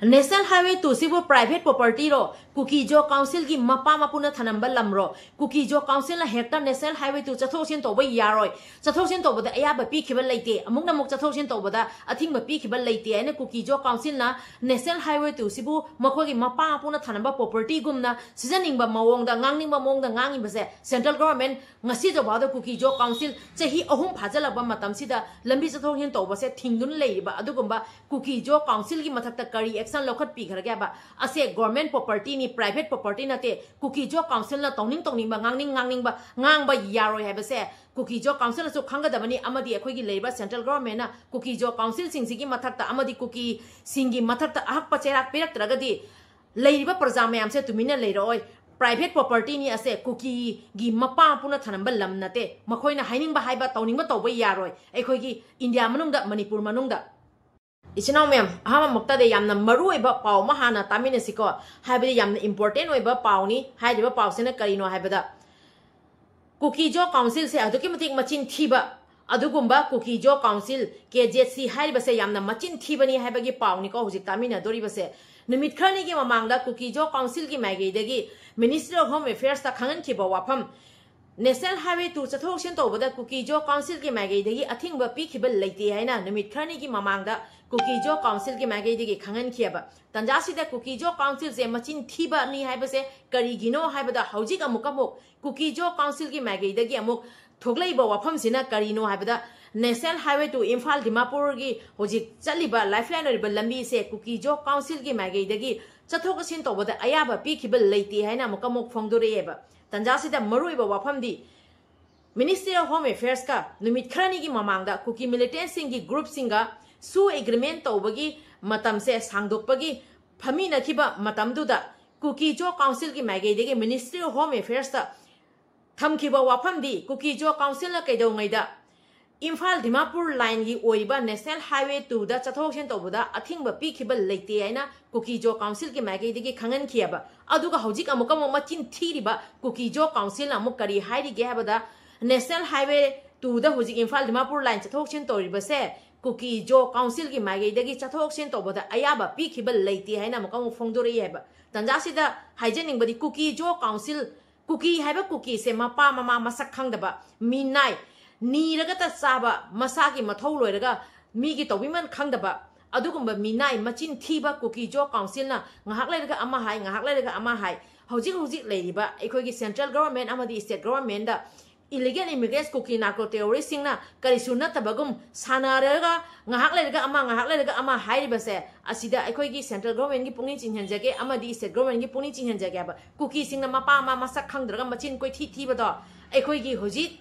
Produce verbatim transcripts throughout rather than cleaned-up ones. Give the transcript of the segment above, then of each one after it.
National Highway two ꯁꯤꯕꯨ private property ꯔꯣ? ꯀꯨꯀꯤꯖꯣ council ꯒꯤ ꯃꯄꯥ ꯃꯄꯨꯅ ꯊꯅꯝꯕ ꯂꯝꯔꯣ? ꯀꯨꯀꯤꯖꯣ council ꯅ ꯍꯦꯛꯇ National Highway two ꯆꯠꯊꯣꯛ ꯆꯠꯁꯤꯟ ꯇꯧꯕ ꯌꯥꯔꯣꯏ, ꯆꯠꯊꯣꯛ ꯆꯠꯁꯤꯟ ꯇꯧꯕꯗ ꯑꯌꯥꯕ ꯄꯤꯈꯤꯕ ꯂꯩꯇꯦ, ꯑꯃꯨꯛꯅ ꯑꯃꯨꯛ ꯆꯠꯊꯣꯛ ꯆꯠꯁꯤꯟ ꯇꯧꯕꯗ ꯑꯊꯤꯡꯕ ꯄꯤꯈꯤꯕ ꯂꯩꯇꯦ ꯍꯥꯏꯅ ꯀꯨꯀꯤꯖꯣ council ꯅ National Highway two ꯁꯤꯕꯨ ꯃꯈꯣꯏꯒꯤ ꯃꯄꯥ ꯃꯄꯨꯅ ꯊꯅꯝꯕ property ꯒꯨꯝꯅ ꯁꯤꯖꯟꯅꯤꯡꯕ ꯃꯑꯣꯡꯗ, ꯉꯥꯡꯅꯤꯡꯕ ꯃꯑꯣꯡꯗ ꯉꯥꯡꯉꯤꯕꯁꯦ central government ꯉꯁꯤ ꯐꯥꯎꯗ ꯀꯨꯀꯤꯖꯣ council ꯆꯍꯤ ꯑꯍꯨꯝ ꯐꯥꯖꯤꯜꯂꯛꯄ ꯃꯇꯝꯁꯤꯗ ꯂꯝꯕꯤ ꯆꯠꯊꯣꯛ ꯆꯠꯁꯤꯟ ꯇꯧꯕꯁꯦ ꯊꯤꯡꯗꯨꯅ ꯂꯩꯔꯤꯕ ꯑꯗꯨꯒꯨꯝꯕ ꯀꯨꯀꯤꯖꯣ council ꯒꯤ ꯃꯊꯛꯇ ꯀꯔꯤ action ꯂꯧꯈꯠꯄꯤꯈ꯭ꯔꯒꯦ ꯍꯥꯏꯕ? ꯑꯁꯦ government property ꯅꯤ, private property ꯅꯠꯇꯦ꯫ ꯀꯨꯀꯤꯖꯣ council ꯅ ꯇꯧꯅꯤꯡ ꯇꯧꯅꯤꯡꯕ, ꯉꯥꯡꯅꯤꯡ ꯉꯥꯡꯅꯤꯡꯕ ꯉꯥꯡꯕ ꯌꯥꯔꯣꯏ ꯍꯥꯏꯕꯁꯦ ꯀꯨꯀꯤꯖꯣ council ꯅꯁꯨ ꯈꯪꯒꯗꯕꯅꯤ, ꯑꯃꯗꯤ ꯑꯩꯈꯣꯏꯒꯤ ꯂꯩꯔꯤꯕ central government ꯅ ꯀꯨꯀꯤꯖꯣ council ꯁꯤꯡꯁꯤꯒꯤ ꯃꯊꯛꯇ ꯑꯃꯗꯤ ꯀꯨꯀꯤꯁꯤꯡꯒꯤ ꯃꯊꯛꯇ ꯑꯍꯛꯄ ꯆꯩꯔꯥꯛ ꯄꯤꯔꯛꯇ꯭ꯔꯒꯗꯤ ꯂꯩꯔꯤꯕ ꯄ꯭ꯔꯖꯥ ꯃꯌꯥꯝꯁꯦ ꯇꯨꯃꯤꯟꯅ ꯂꯩꯔꯛꯑꯣꯏ꯫ Private property ꯅꯤ ꯑꯁꯦ, ꯀꯨꯀꯤꯒꯤ ꯃꯄꯥ ꯃꯄꯨꯅ ꯊꯅꯝꯕ ꯂꯝ ꯅꯠꯇꯦ꯫ ꯃꯈꯣꯏꯅ ꯍꯥꯏꯅꯤꯡꯕ ꯍꯥꯏꯕ, ꯇꯧꯅꯤꯡꯕ ꯇꯧꯕ ꯌꯥꯔꯣꯏ ꯑꯩꯈꯣꯏꯒꯤ ꯏꯟꯗꯤꯌꯥ ꯃꯅꯨꯡꯗ, ꯃꯅꯤꯄꯨꯔ ꯃꯅꯨꯡꯗ꯫ ꯏꯆꯤꯟ ꯏꯅꯥꯎ ꯃꯌꯥꯝ, ꯑꯍꯥꯟꯕꯃꯛꯇꯗ ꯌꯥꯝꯅ ꯃꯔꯨꯑꯣꯏꯕ ꯄꯥꯎ ꯑꯃ ꯍꯥꯟꯅ ꯇꯥꯃꯤꯟꯅꯁꯤꯀꯣ, ꯍꯥꯏꯕꯗꯤ ꯌꯥꯝꯅ important ꯑꯣꯏꯕ ꯄꯥꯎꯅꯤ꯫ ꯍꯥꯏꯔꯤꯕ ꯄꯥꯎꯁꯤꯅ ꯀꯔꯤꯅꯣ ꯍꯥꯏꯕꯗ, ꯀꯨꯀꯤꯖꯣ council ꯁꯦ ꯑꯗꯨꯛꯀꯤ ꯃꯇꯤꯛ ꯃꯆꯤꯟ ꯊꯤꯕ, ꯑꯗꯨꯒꯨꯝꯕ ꯀꯨꯀꯤꯖꯣ council, ꯀꯦ ꯖꯦꯠ ꯁꯤ ꯍꯥꯏꯔꯤꯕꯁꯦ ꯌꯥꯝꯅ ꯃꯆꯤꯟ ꯊꯤꯕꯅꯤ ꯍꯥꯏꯕꯒꯤ ꯄꯥꯎꯅꯤꯀꯣ ꯍꯧꯖꯤꯛ ꯇꯥꯃꯤꯟꯅꯗꯣꯔꯤꯕꯁꯦ꯫ ꯅꯨꯃꯤꯠ ꯈꯔꯅꯤꯒꯤ ꯃꯃꯥꯡꯗ ꯀꯨꯀꯤꯖꯣ council ꯒꯤ ꯃꯥꯏꯀꯩꯗꯒꯤ Ministry of Home Affairs ꯇ ꯈꯪꯍꯟꯈꯤꯕ ꯋꯥꯐꯝ, National Highway two ꯆꯠꯊꯣꯛ ꯆꯠꯁꯤꯟ ꯇꯧꯕꯗ ꯀꯨꯀꯤꯖꯣ council ꯒꯤ ꯃꯥꯏꯀꯩꯗꯒꯤ ꯑꯊꯤꯡꯕ ꯄꯤꯈꯤꯕ ꯂꯩꯇꯦ ꯍꯥꯏꯅ ꯅꯨꯃꯤꯠ ꯈꯔꯅꯤꯒꯤ ꯃꯃꯥꯡꯗ ꯀꯨꯀꯤꯖꯣ council ꯒꯤ ꯃꯥꯏꯀꯩꯗꯒꯤ ꯈꯪꯍꯟꯈꯤꯑꯕ꯫ ꯇꯟꯖꯥꯁꯤꯗ ꯀꯨꯀꯤꯖꯣ council ꯁꯦ ꯃꯆꯤꯟ ꯊꯤꯕꯅꯤ ꯍꯥꯏꯕꯁꯦ ꯀꯔꯤꯒꯤꯅꯣ ꯍꯥꯏꯕꯗ, ꯍꯧꯖꯤꯛ ꯑꯃꯨꯛ ꯑꯃꯨꯛ ꯀꯨꯀꯤꯖꯣ council ꯒꯤ ꯃꯥꯏꯀꯩꯗꯒꯤ ꯑꯃꯨꯛ ꯊꯣꯛꯂꯛꯏꯕ ꯋꯥꯐꯝꯁꯤꯅ ꯀꯔꯤꯅꯣ ꯍꯥꯏꯕꯗ, National Highway two ꯏꯝꯐꯥꯜ ꯗꯤꯃꯥꯄꯨꯔꯒꯤ ꯍꯧꯖꯤꯛ ꯆꯠꯂꯤꯕ lifeline ꯑꯣꯏꯔꯤꯕ ꯂꯝꯕꯤꯁꯦ ꯀꯨꯀꯤꯖꯣ council ꯒꯤ ꯃꯥꯏꯀꯩꯗꯒꯤ ꯆꯠꯊꯣꯛ ꯆꯠꯁꯤꯟ ꯇꯧꯕꯗ ꯑꯌꯥꯕ ꯄꯤꯈꯤꯕ ꯂꯩꯇꯦ ꯍꯥꯏꯅ ꯑꯃꯨꯛ ꯑꯃꯨꯛ ꯐꯣꯡꯗꯣꯔꯛꯑꯦꯕ꯫ ꯇꯟꯖꯥꯁꯤꯗ ꯃꯔꯨꯑꯣꯏꯕ ꯋꯥꯐꯝꯗꯤ, Ministry of Home Affairs ꯀ ꯅꯨꯃꯤꯠ ꯈꯔꯅꯤꯒꯤ ꯃꯃꯥꯡꯗ ꯀꯨꯀꯤ militant ꯁꯤꯡꯒꯤ group ꯁꯤꯡꯒ ꯁꯨ agreement ꯇꯧꯕꯒꯤ ꯃꯇꯝꯁꯦ ꯁꯥꯡꯗꯣꯛꯄꯒꯤ ꯐꯝꯃꯤꯟꯅꯈꯤꯕ ꯃꯇꯝꯗꯨꯗ ꯀꯨꯀꯤꯖꯣ council ꯒꯤ ꯃꯥꯏꯀꯩꯗꯒꯤ Ministry of Home Affairs ꯇ ꯊꯝꯈꯤꯕ ꯋꯥꯐꯝꯗꯤ, ꯀꯨꯀꯤꯖꯣ council ꯅ ꯀꯩꯗꯧꯉꯩꯗ ꯏꯝꯐꯥꯜ ꯗꯤꯃꯥꯄꯨꯔ line ꯒꯤ ꯑꯣꯏꯕ National Highway two ꯗ ꯆꯠꯊꯣꯛ ꯆꯠꯁꯤꯟ ꯇꯧꯕꯗ ꯑꯊꯤꯡꯕ ꯄꯤꯈꯤꯕ ꯂꯩꯇꯦ ꯍꯥꯏꯅ ꯀꯨꯀꯤꯖꯣ council ꯒꯤ ꯃꯥꯏꯀꯩꯗꯒꯤ ꯈꯪꯍꯟꯈꯤꯑꯕ꯫ ꯑꯗꯨꯒ ꯍꯧꯖꯤꯛ ꯑꯃꯨꯛ ꯑꯃꯨꯛ ꯃꯆꯤꯟ ꯊꯤꯔꯤꯕ ꯀꯨꯀꯤꯖꯣ council ꯅ ꯑꯃꯨꯛ ꯀꯔꯤ ꯍꯥꯏꯔꯤꯒꯦ ꯍꯥꯏꯕꯗ, National Highway two ꯗ ꯍꯧꯖꯤꯛ ꯏꯝꯐꯥꯜ ꯗꯤꯃꯥꯄꯨꯔ line ꯆꯠꯊꯣꯛ ꯆꯠꯁꯤꯟ ꯇꯧꯔꯤꯕꯁꯦ ꯀꯨꯀꯤ ꯖꯣ ꯀꯥꯎꯟꯁꯤꯜꯒꯤ ꯃꯥꯏꯀꯩꯗꯒꯤ ꯆꯠꯊꯣꯛ ꯆꯠꯁꯤꯟ ꯇꯧꯕꯗ ꯑꯌꯥꯕ ꯄꯤꯈꯤꯕ ꯂꯩꯇꯦ ꯍꯥꯏꯅ ꯑꯃꯨꯛꯀ ꯑꯃꯨꯛ ꯐꯣꯡꯗꯣꯔꯛꯏ ꯍꯥꯏꯕ꯫ ꯇꯥꯟꯖꯥꯁꯤꯗ ꯍꯥꯏꯖꯅꯤꯡꯕꯗꯤ, ꯀꯨꯀꯤ ꯖꯣ ꯀꯥꯎꯟꯁꯤꯜ, ꯀꯨꯀꯤ ꯍꯥꯏꯕ ꯀꯨꯀꯤꯁꯦ ꯃꯄꯥ ꯃꯃꯥ ꯃꯁꯛ ꯈꯪꯗꯕ, ꯃꯤꯅꯥꯏ, ꯅꯤꯔꯒꯇ ꯆꯥꯕ, ꯃꯁꯥꯒꯤ ꯃꯊꯧ ꯂꯣꯏꯔꯒ ꯃꯤꯒꯤ ꯇꯧꯕꯤꯃꯜ ꯈꯪꯗꯕ, ꯑꯗꯨꯒꯨꯝꯕ ꯃꯤꯅꯥꯏ ꯃꯆꯤꯟ ꯊꯤꯕ ꯀꯨꯀꯤ ꯖꯣ ꯀꯥꯎꯟꯁꯤꯜꯅ ꯉꯥꯏꯍꯥꯛ ꯂꯩꯔꯒ ꯑꯃ ꯍꯥꯏ, ꯉꯥꯏꯍꯥꯛ ꯂꯩꯔꯒ ꯑꯃ ꯍꯥꯏ꯫ ꯍꯧꯖꯤꯛ ꯍꯧꯖꯤꯛ ꯂꯩꯔꯤꯕ ꯑꯩꯈꯣꯏꯒꯤ central government ꯑꯃꯗꯤ state governmentꯗ illegal immigrants ꯀꯨꯀꯤ narco terroristꯁꯤꯡꯅ ꯀꯔꯤꯁꯨ ꯅꯠꯇꯕꯒꯨꯝ ꯁꯥꯟꯅꯔꯒ ꯉꯥꯏꯍꯥꯛ ꯂꯩꯔꯒ ꯑꯃ, ꯉꯥꯏꯍꯥꯛ ꯂꯩꯔꯒ ꯑꯃ ꯍꯥꯏꯔꯤꯕꯁꯦ, ꯑꯁꯤꯗ ꯑꯩꯈꯣꯏꯒꯤ central governmentꯒꯤ ꯄꯨꯛꯅꯤꯡ ꯆꯤꯡꯍꯟꯖꯒꯦ ꯑꯃꯗꯤ state governmentꯒꯤ ꯄꯨꯛꯅꯤꯡ ꯆꯤꯡꯍꯟꯖꯒꯦ ꯍꯥꯏꯕ꯫ ꯀꯨꯀꯤꯁꯤꯡꯅ ꯃꯄꯥ ꯃꯃꯥ ꯃꯁꯛ ꯈꯪꯗ꯭ꯔꯒ ꯃꯆꯤꯟ ꯀꯣꯏꯊꯤ ꯊꯤꯕꯗꯣ ꯑꯩꯈꯣꯏꯒꯤ ꯍꯧꯖꯤꯛ,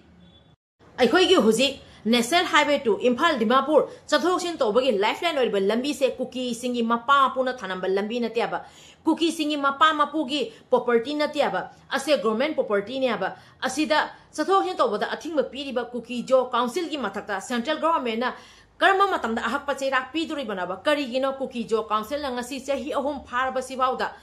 ꯑꯩꯈꯣꯏꯒꯤ ꯍꯧꯖꯤꯛ National Highway two Imphal Dimapur ꯆꯠꯊꯣꯛ ꯆꯠꯁꯤꯟ ꯇꯧꯕꯒꯤ lifeline ꯑꯣꯏꯔꯤꯕ ꯂꯝꯕꯤꯁꯦ ꯀꯨꯀꯤꯁꯤꯡꯒꯤ ꯃꯄꯥ ꯃꯄꯨꯅ ꯊꯅꯝꯕ ꯂꯝꯕꯤ ꯅꯠꯇꯦ ꯍꯥꯏꯕ꯫ ꯀꯨꯀꯤꯁꯤꯡꯒꯤ ꯃꯄꯥ ꯃꯄꯨꯒꯤ property ꯅꯠꯇꯦ ꯍꯥꯏꯕ꯫ ꯑꯁꯦ government propertyꯅꯦ ꯍꯥꯏꯕ꯫ ꯑꯁꯤꯗ ꯆꯠꯊꯣꯛ ꯆꯠꯁꯤꯟ ꯇꯧꯕꯗ ꯑꯊꯤꯡꯕ ꯄꯤꯔꯤꯕ ꯀꯨꯀꯤ ꯖꯣ ꯀꯥꯎꯟꯁꯤꯜꯒꯤ ꯃꯊꯛꯇ central governmentꯅ ꯀꯔꯝꯕ ꯃꯇꯝꯗ ꯑꯍꯛꯄ ꯆꯩꯔꯥꯛ ꯄꯤꯗꯣꯔꯤꯕꯅꯣꯕ? ꯀꯔꯤꯒꯤꯅꯣ ꯀꯨꯀꯤ ꯖꯣ ꯀꯥꯎꯟꯁꯤꯜꯅ ꯉꯁꯤ ꯆꯍꯤ ꯑꯍꯨꯝ ꯐꯥꯔꯕꯁꯤꯐꯥꯎꯗ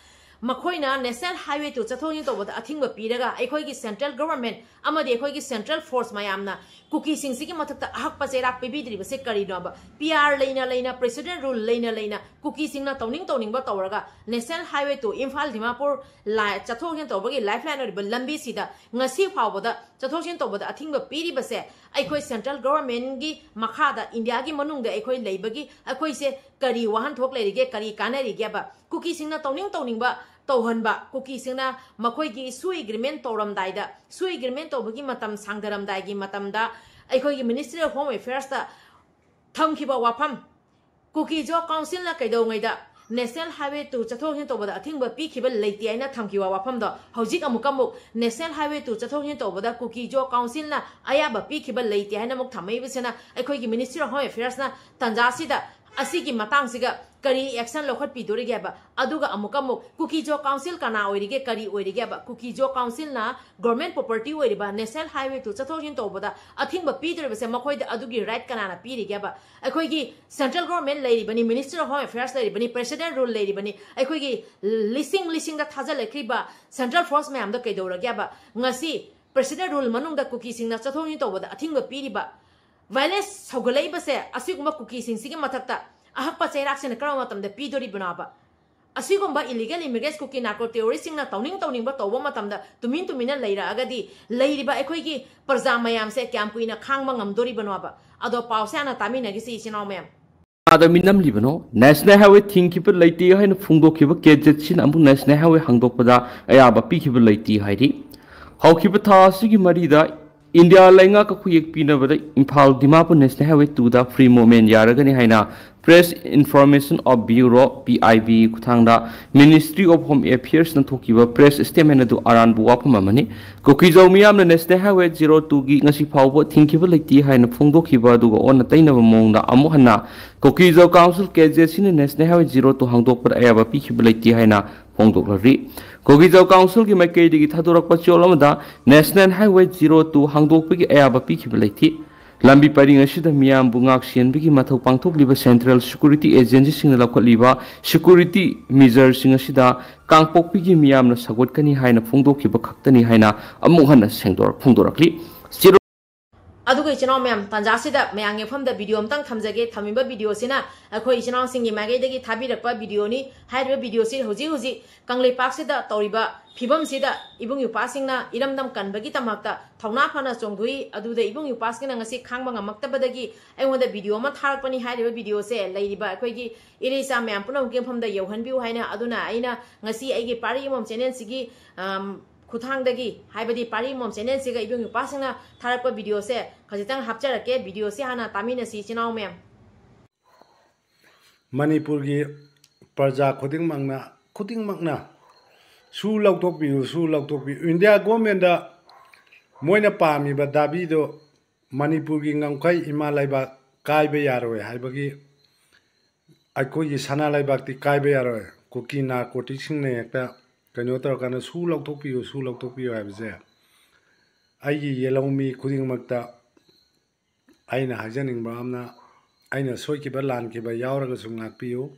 ꯃꯈꯣꯏꯅ National Highway two ꯆꯠꯊꯣꯛ ꯆꯠꯁꯤꯟ ꯇꯧꯕꯗ ꯑꯊꯤꯡꯕ ꯄꯤꯔꯒ ꯑꯩꯈꯣꯏꯒꯤ central government ꯑꯃꯗꯤ ꯑꯩꯈꯣꯏꯒꯤ central force ꯃꯌꯥꯝꯅ ꯀꯨꯀꯤꯁꯤꯡꯁꯤꯒꯤ ꯃꯊꯛꯇ ꯑꯍꯛꯄ ꯆꯩꯔꯥꯛ ꯄꯤꯕꯤꯗ꯭ꯔꯤꯕꯁꯦ ꯀꯔꯤꯅꯣꯕ? PR ꯂꯩꯅ ꯂꯩꯅ, president rule ꯂꯩꯅ ꯂꯩꯅ ꯀꯨꯀꯤꯁꯤꯡꯅ ꯇꯧꯅꯤꯡ ꯇꯧꯅꯤꯡꯕ ꯇꯧꯔꯒ National Highway two Imphal Dimapur ꯂꯥꯏ-, ꯆꯠꯊꯣꯛ ꯆꯠꯁꯤꯟ ꯇꯧꯕꯒꯤ lifeline ꯑꯣꯏꯔꯤꯕ ꯂꯝꯕꯤꯁꯤꯗ ꯉꯁꯤ ꯐꯥꯎꯕꯗ ꯆꯠꯊꯣꯛ ꯆꯠꯁꯤꯟ ꯇꯧꯕꯗ ꯑꯊꯤꯡꯕ ꯄꯤꯔꯤꯕꯁꯦ ꯑꯩꯈꯣꯏ central governmentꯒꯤ ꯃꯈꯥꯗ, ꯏꯟꯗꯤꯌꯥꯒꯤ ꯃꯅꯨꯡꯗ ꯑꯩꯈꯣꯏ ꯂꯩꯕꯒꯤ ꯑꯩꯈꯣꯏꯁꯦ ꯀꯔꯤ ꯋꯥꯍꯟꯊꯣꯛ ꯂꯩꯔꯤꯒꯦ, ꯀꯔꯤ ꯀꯥꯟꯅꯔꯤꯒꯦꯕ? ꯀꯨꯀꯤꯁꯤꯡꯅ ꯇꯧꯅꯤꯡ ꯇꯧꯅꯤꯡꯕ ꯇꯧꯍꯟꯕ, ꯀꯨꯀꯤꯁꯤꯡꯅ ꯃꯈꯣꯏꯒꯤ ꯁꯨꯏ ꯑꯦꯒ꯭ꯔꯤꯃꯦꯟ ꯇꯧꯔꯝꯗꯥꯏꯗ, ꯁꯨꯏ ꯑꯦꯒ꯭ꯔꯤꯃꯦꯟ ꯇꯧꯕꯒꯤ ꯃꯇꯝ ꯁꯥꯡꯊꯔꯝꯗꯥꯏꯒꯤ ꯃꯇꯝꯗ ꯑꯩꯈꯣꯏꯒꯤ Ministry of Home Affairsꯇ ꯊꯝꯈꯤꯕ ꯋꯥꯐꯝ, ꯀꯨꯀꯤ ꯖꯣ ꯀꯥꯎꯟꯁꯤꯜꯅ ꯀꯩꯗꯧꯉꯩꯗ National Highway two ꯆꯠꯊꯣꯛ ꯆꯠꯁꯤꯟ ꯇꯧꯕꯗ ꯑꯊꯤꯡꯕ ꯄꯤꯈꯤꯕ ꯂꯩꯇꯦ ꯍꯥꯏꯅ ꯊꯝꯈꯤꯕ ꯋꯥꯐꯝꯗꯣ ꯍꯧꯖꯤꯛ ꯑꯃꯨꯛꯀ ꯑꯃꯨꯛ National Highway two ꯆꯠꯊꯣꯛ ꯆꯠꯁꯤꯟ ꯇꯧꯕꯗ ꯀꯨꯀꯤ ꯖꯣ ꯀꯥꯎꯟꯁꯤꯜꯅ ꯑꯌꯥꯕ ꯄꯤꯈꯤꯕ ꯂꯩꯇꯦ ꯍꯥꯏꯅ ꯑꯃꯨꯛ ꯊꯝꯃꯛꯏꯕꯁꯤꯅ ꯑꯩꯈꯣꯏꯒꯤ Ministry of Home Affairsꯅ ꯇꯥꯟꯖꯥꯁꯤꯗ ꯑꯁꯤꯒꯤ ꯃꯇꯥꯡꯁꯤꯒ ꯀꯔꯤ action ꯂꯧꯈꯠꯄꯤꯗꯣꯔꯤꯒꯦ ꯍꯥꯏꯕ? ꯑꯗꯨꯒ ꯑꯃꯨꯛꯀ ꯑꯃꯨꯛ ꯀꯨꯀꯤ ꯖꯣ ꯀꯥꯎꯟꯁꯤꯜ ꯀꯅꯥ ꯑꯣꯏꯔꯤꯒꯦ, ꯀꯔꯤ ꯑꯣꯏꯔꯤꯒꯦ ꯍꯥꯏꯕ? ꯀꯨꯀꯤ ꯖꯣ ꯀꯥꯎꯟꯁꯤꯜꯅ government property ꯑꯣꯏꯔꯤꯕ National Highway two ꯆꯠꯊꯣꯛ ꯆꯠꯁꯤꯟ ꯇꯧꯕꯗ ꯑꯊꯤꯡꯕ ꯄꯤꯗꯣꯔꯤꯕꯁꯦ ꯃꯈꯣꯏꯗ ꯑꯗꯨꯒꯤ right ꯀꯅꯥꯅ ꯄꯤꯔꯤꯒꯦꯕ? ꯑꯩꯈꯣꯏꯒꯤ central government ꯂꯩꯔꯤꯕꯅꯤ, Ministry of Home Affairs ꯂꯩꯔꯤꯕꯅꯤ, president rule ꯂꯩꯔꯤꯕꯅꯤ, ꯑꯩꯈꯣꯏꯒꯤ ꯂꯤꯁꯤꯡ ꯂꯤꯁꯤꯡꯗ ꯊꯥꯖꯤꯜꯂꯛꯈ꯭ꯔꯤꯕ central force ꯃꯌꯥꯝꯗꯣ ꯀꯩꯗꯧꯔꯒꯦꯕ? ꯉꯁꯤ president rule ꯃꯅꯨꯡꯗ ꯀꯨꯀꯤꯁꯤꯡꯅ ꯆꯠꯊꯣꯛ ꯆꯠꯁꯤꯟ ꯇꯧꯕꯗ ꯑꯊꯤꯡꯕ ꯄꯤꯔꯤꯕ ꯚꯥꯏꯂꯦꯟꯁ ꯁꯧꯒꯠꯂꯛꯏꯕꯁꯦ ꯑꯁꯤꯒꯨꯝꯕ ꯀꯨꯀꯤꯁꯤꯡꯁꯤꯒꯤ ꯃꯊꯛꯇ ꯑꯍꯛꯄ ꯆꯩꯔꯥꯛꯁꯤꯅ ꯀꯔꯝꯕ ꯃꯇꯝꯗ ꯄꯤꯗꯣꯔꯤꯕꯅꯣꯕ? ꯑꯁꯤꯒꯨꯝꯕ ꯏꯂꯤꯒꯦꯜ ꯏꯃꯤꯒ꯭ꯔꯦꯟꯠ ꯀꯨꯀꯤ ꯅꯥꯔꯀꯣ ꯇꯦꯔꯣꯔꯤꯁꯁꯤꯡꯅ ꯇꯧꯅꯤꯡ ꯇꯧꯅꯤꯡꯕ ꯇꯧꯕ ꯃꯇꯝꯗ ꯇꯨꯃꯤꯟ ꯇꯨꯃꯤꯟꯅ ꯂꯩꯔꯛꯑꯒꯗꯤ ꯂꯩꯔꯤꯕ ꯑꯩꯈꯣꯏꯒꯤ ꯄ꯭ꯔꯖꯥ ꯃꯌꯥꯝꯁꯦ ꯀꯌꯥꯝ ꯀꯨꯏꯅ ꯈꯥꯡꯕ ꯉꯝꯗꯣꯔꯤꯕꯅꯣꯕ? ꯑꯗꯣ ꯄꯥꯎꯁꯦ ꯍꯥꯟꯅ ꯇꯥꯃꯤꯟꯅꯈꯤꯁꯤ, ꯏꯆꯤꯟ ꯏꯅꯥꯎ ꯃꯌꯥꯝ꯫ ꯀꯅꯥꯗ ꯃꯤꯅꯝꯂꯤꯕꯅꯣ? ꯅꯦꯁꯅꯦꯜ ꯍꯥꯏꯋꯦ ꯊꯤꯡꯈꯤꯕ ꯂꯩꯇꯦ ꯍꯥꯏꯅ ꯐꯣꯡꯗꯣꯛꯈꯤꯕ ꯀꯦꯖꯦꯠꯁꯤꯅ ꯑꯃꯨꯛ ꯅꯦꯁꯅꯦꯜ ꯍꯥꯏꯋꯦ ꯍꯥꯡꯗꯣꯛꯄꯗ ꯑꯌꯥꯕ ꯄꯤꯈꯤꯕ ꯂꯩꯇꯦ ꯍꯥꯏꯔꯤ꯫ ꯍꯧꯈꯤꯕ ꯊꯥ ꯑꯁꯤꯒꯤ ꯃꯔꯤꯗ ꯏꯟꯗꯤꯌꯥ ꯂꯩꯉꯥꯛꯀ ꯈꯨꯌꯦꯛ ꯄꯤꯅꯕꯗ ꯏꯝꯐꯥꯜ ꯗꯤꯃꯥꯄꯨꯔ ꯅꯦꯁꯅꯦꯜ ꯍꯥꯏꯋꯦ ꯇꯨꯗ ꯐ꯭ꯔꯤ ꯃꯨꯚꯃꯦꯟꯠ ꯌꯥꯔꯒꯅꯤ ꯍꯥꯏꯅ Press Information of Bureau, P I B, ꯈꯨꯠꯊꯥꯡꯗ Ministry of Home Affairs ꯅ ꯊꯣꯛꯈꯤꯕ ꯄ꯭ꯔꯦꯁ ꯁ꯭ꯇꯦꯠꯃꯦꯟꯠ ꯑꯗꯨ ꯑꯔꯥꯟꯕ ꯋꯥꯐꯝ ꯑꯃꯅꯤ꯫ ꯀꯨꯀꯤꯖꯧ ꯃꯤꯌꯥꯝꯅ ꯅꯦꯁꯅꯦꯜ ꯍꯥꯏꯋꯦ ꯖꯤꯔꯣ ꯇꯨꯒꯤ ꯉꯁꯤ ꯐꯥꯎꯕ ꯊꯤꯡꯈꯤꯕ ꯂꯩꯇꯦ ꯍꯥꯏꯅ ꯐꯣꯡꯗꯣꯛꯈꯤꯕ ꯑꯗꯨꯒ ꯑꯣꯟꯅ ꯇꯩꯅꯕ ꯃꯑꯣꯡꯗ ꯑꯃꯨꯛ ꯍꯟꯅ ꯀꯨꯀꯤꯖꯧ council ꯀꯦꯖꯦꯠꯁꯤꯅ national highway zero two ꯍꯥꯡꯗꯣꯛꯄꯗ ꯑꯌꯥꯕ ꯄꯤꯈꯤꯕ ꯂꯩꯇꯦ ꯍꯥꯏꯅ ꯐꯣꯡꯗꯣꯛꯂꯔꯤ꯫ ꯀꯨꯀꯤꯖꯧ ꯀꯥꯎꯟꯁꯤꯜꯒꯤ ꯃꯥꯏꯀꯩꯗꯒꯤ ꯊꯥꯗꯣꯔꯛꯄ ꯆꯦꯔꯣꯜ ꯑꯃꯗ ꯅꯦꯁꯅꯦꯜ ꯍꯥꯏꯋꯦ ꯖꯤꯔꯣ ꯇꯨ ꯍꯥꯡꯗꯣꯛꯄꯒꯤ ꯑꯌꯥꯕ ꯄꯤꯈꯤꯕ ꯂꯩꯇꯦ꯫ ꯂꯝꯕꯤ ꯄꯔꯤꯡ ꯑꯁꯤꯗ ꯃꯤꯌꯥꯝꯕꯨ ꯉꯥꯛ ꯁꯦꯟꯕꯒꯤ ꯃꯊꯧ ꯄꯥꯡꯊꯣꯛꯂꯤꯕ ꯁꯦꯟꯇ꯭ꯔꯦꯜ ꯁꯦꯀ꯭ꯌꯨꯔꯤꯇꯤ ꯑꯦꯖꯦꯟꯁꯤꯁꯤꯡꯅ ꯂꯧꯈꯠꯂꯤꯕ ꯁꯦꯀ꯭ꯌꯨꯔꯤꯇꯤ ꯃꯤꯖꯔꯁꯤꯡ ꯑꯁꯤꯗ ꯀꯥꯡꯄꯣꯛꯄꯤꯒꯤ ꯃꯤꯌꯥꯝꯅ ꯁꯧꯒꯠꯀꯅꯤ ꯍꯥꯏꯅ ꯐꯣꯡꯗꯣꯛꯈꯤꯕ ꯈꯛꯇꯅꯤ ꯍꯥꯏꯅ ꯑꯃꯨꯛ ꯍꯟꯅ ꯁꯦꯡꯗꯣꯔꯛ-, ꯐꯣꯡꯗꯣꯔꯛꯂꯤ꯫ ꯑꯗꯨꯒ ꯏꯆꯤꯟ ꯏꯅꯥꯎ ꯃꯌꯥꯝ, ꯇꯥꯟꯖꯥꯁꯤꯗ ꯃꯌꯥꯝꯒꯤ ꯃꯐꯝꯗ ꯚꯤꯗꯤꯑꯣ ꯑꯃꯇꯪ ꯊꯝꯖꯒꯦ꯫ ꯊꯝꯃꯤꯕ ꯚꯤꯗꯤꯑꯣꯁꯤꯅ ꯑꯩꯈꯣꯏ ꯏꯆꯤꯟ ꯏꯅꯥꯎꯁꯤꯡꯒꯤ ꯃꯥꯏꯀꯩꯗꯒꯤ ꯊꯥꯕꯤꯔꯛꯄ ꯚꯤꯗꯤꯑꯣꯅꯤ꯫ ꯍꯥꯏꯔꯤꯕ ꯚꯤꯗꯤꯑꯣꯁꯤ ꯍꯧꯖꯤꯛ ꯍꯧꯖꯤꯛ ꯀꯪꯂꯩꯄꯥꯛꯁꯤꯗ ꯇꯧꯔꯤꯕ ꯐꯤꯕꯝꯁꯤꯗ ꯏꯕꯨꯡ ꯏꯄ꯭ꯋꯥꯁꯤꯡꯅ ꯏꯔꯝꯗꯝ ꯀꯟꯕꯒꯤꯗꯃꯛꯇ ꯊꯧꯅꯥ ꯐꯅ ꯆꯣꯡꯊꯣꯛꯏ꯫ ꯑꯗꯨꯗ ꯏꯕꯨꯡ ꯏꯄ꯭ꯋꯥꯁꯤꯡꯅ ꯉꯁꯤ ꯈꯥꯡꯕ ꯉꯝꯃꯛꯇꯕꯗꯒꯤ ꯑꯩꯉꯣꯟꯗ ꯚꯤꯗꯤꯑꯣ ꯑꯃ ꯊꯥꯔꯛꯄꯅꯤ꯫ ꯍꯥꯏꯔꯤꯕ ꯚꯤꯗꯤꯑꯣꯁꯦ ꯂꯩꯔꯤꯕ ꯑꯩꯈꯣꯏꯒꯤ ꯏꯔꯩꯆꯥ ꯃꯌꯥꯝ ꯄꯨꯝꯅꯃꯛꯀꯤ ꯃꯐꯝꯗ ꯌꯧꯍꯟꯕꯤꯌꯨ ꯍꯥꯏꯅ꯫ ꯑꯗꯨꯅ ꯑꯩꯅ ꯉꯁꯤ ꯑꯩꯒꯤ ꯄꯥꯔꯤ ꯑꯃꯃꯝ ꯆꯦꯅꯦꯜꯁꯤꯒꯤ, ꯑꯝ, ꯈꯨꯠꯊꯥꯡꯗꯒꯤ, ꯍꯥꯏꯕꯗꯤ ꯄꯥꯔꯤ ꯑꯃꯃꯝ ꯆꯦꯅꯦꯜꯁꯤꯒ ꯏꯕꯨꯡ ꯏꯄ꯭ꯋꯥꯁꯤꯡꯅ ꯊꯥꯔꯛꯄ ꯚꯤꯗꯤꯑꯣꯁꯦ ꯈꯖꯤꯛꯇꯪ ꯍꯥꯞꯆꯔꯛꯀꯦ꯫ ꯚꯤꯗꯤꯑꯣꯁꯤ ꯍꯥꯟꯅ ꯇꯥꯃꯤꯟꯅꯁꯤ, ꯏꯆꯤꯟ ꯏꯅꯥꯎ ꯃꯌꯥꯝ꯫ ꯃꯅꯤꯄꯨꯔꯒꯤ ꯄ꯭ꯔꯖꯥ ꯈꯨꯗꯤꯡꯃꯛꯅ, ꯈꯨꯗꯤꯡꯃꯛꯅ ꯁꯨ ꯂꯧꯊꯣꯛꯄꯤꯌꯨ, ꯁꯨ ꯂꯧꯊꯣꯛꯄꯤꯌꯨ꯫ ꯏꯟꯗꯤꯌꯥ ꯒꯣꯔꯃꯦꯟꯗ ꯃꯣꯏꯅ ꯄꯥꯝꯃꯤꯕ ꯗꯥꯕꯤꯗꯣ ꯃꯅꯤꯄꯨꯔꯒꯤ ꯉꯝꯈꯩ ꯏꯃꯥ ꯂꯩꯕꯥꯛ ꯀꯥꯏꯕ ꯌꯥꯔꯣꯏ ꯍꯥꯏꯕꯒꯤ, ꯑꯩꯈꯣꯏꯒꯤ ꯁꯅꯥ ꯂꯩꯕꯥꯛꯇꯤ ꯀꯥꯏꯕ ꯌꯥꯔꯣꯏ꯫ ꯀꯨꯀꯤ ꯅꯥꯔꯀꯣꯇꯤꯛꯁꯤꯡꯅ ꯍꯦꯛꯇ ꯀꯩꯅꯣ ꯇꯧꯔꯀꯥꯟꯗ ꯁꯨ ꯂꯧꯊꯣꯛꯄꯤꯌꯨ, ꯁꯨ ꯂꯧꯊꯣꯛꯄꯤꯌꯨ ꯍꯥꯏꯕꯁꯦ ꯑꯩꯒꯤ ꯌꯦꯜꯍꯧꯃꯤ ꯈꯨꯗꯤꯡꯃꯛꯇ ꯑꯩꯅ ꯍꯥꯏꯖꯅꯤꯡꯕ ꯑꯃꯅ, ꯑꯩꯅ ꯁꯣꯏꯈꯤꯕ ꯂꯥꯟꯈꯤꯕ ꯌꯥꯎꯔꯒꯁꯨ ꯉꯥꯛꯄꯤꯌꯨ꯫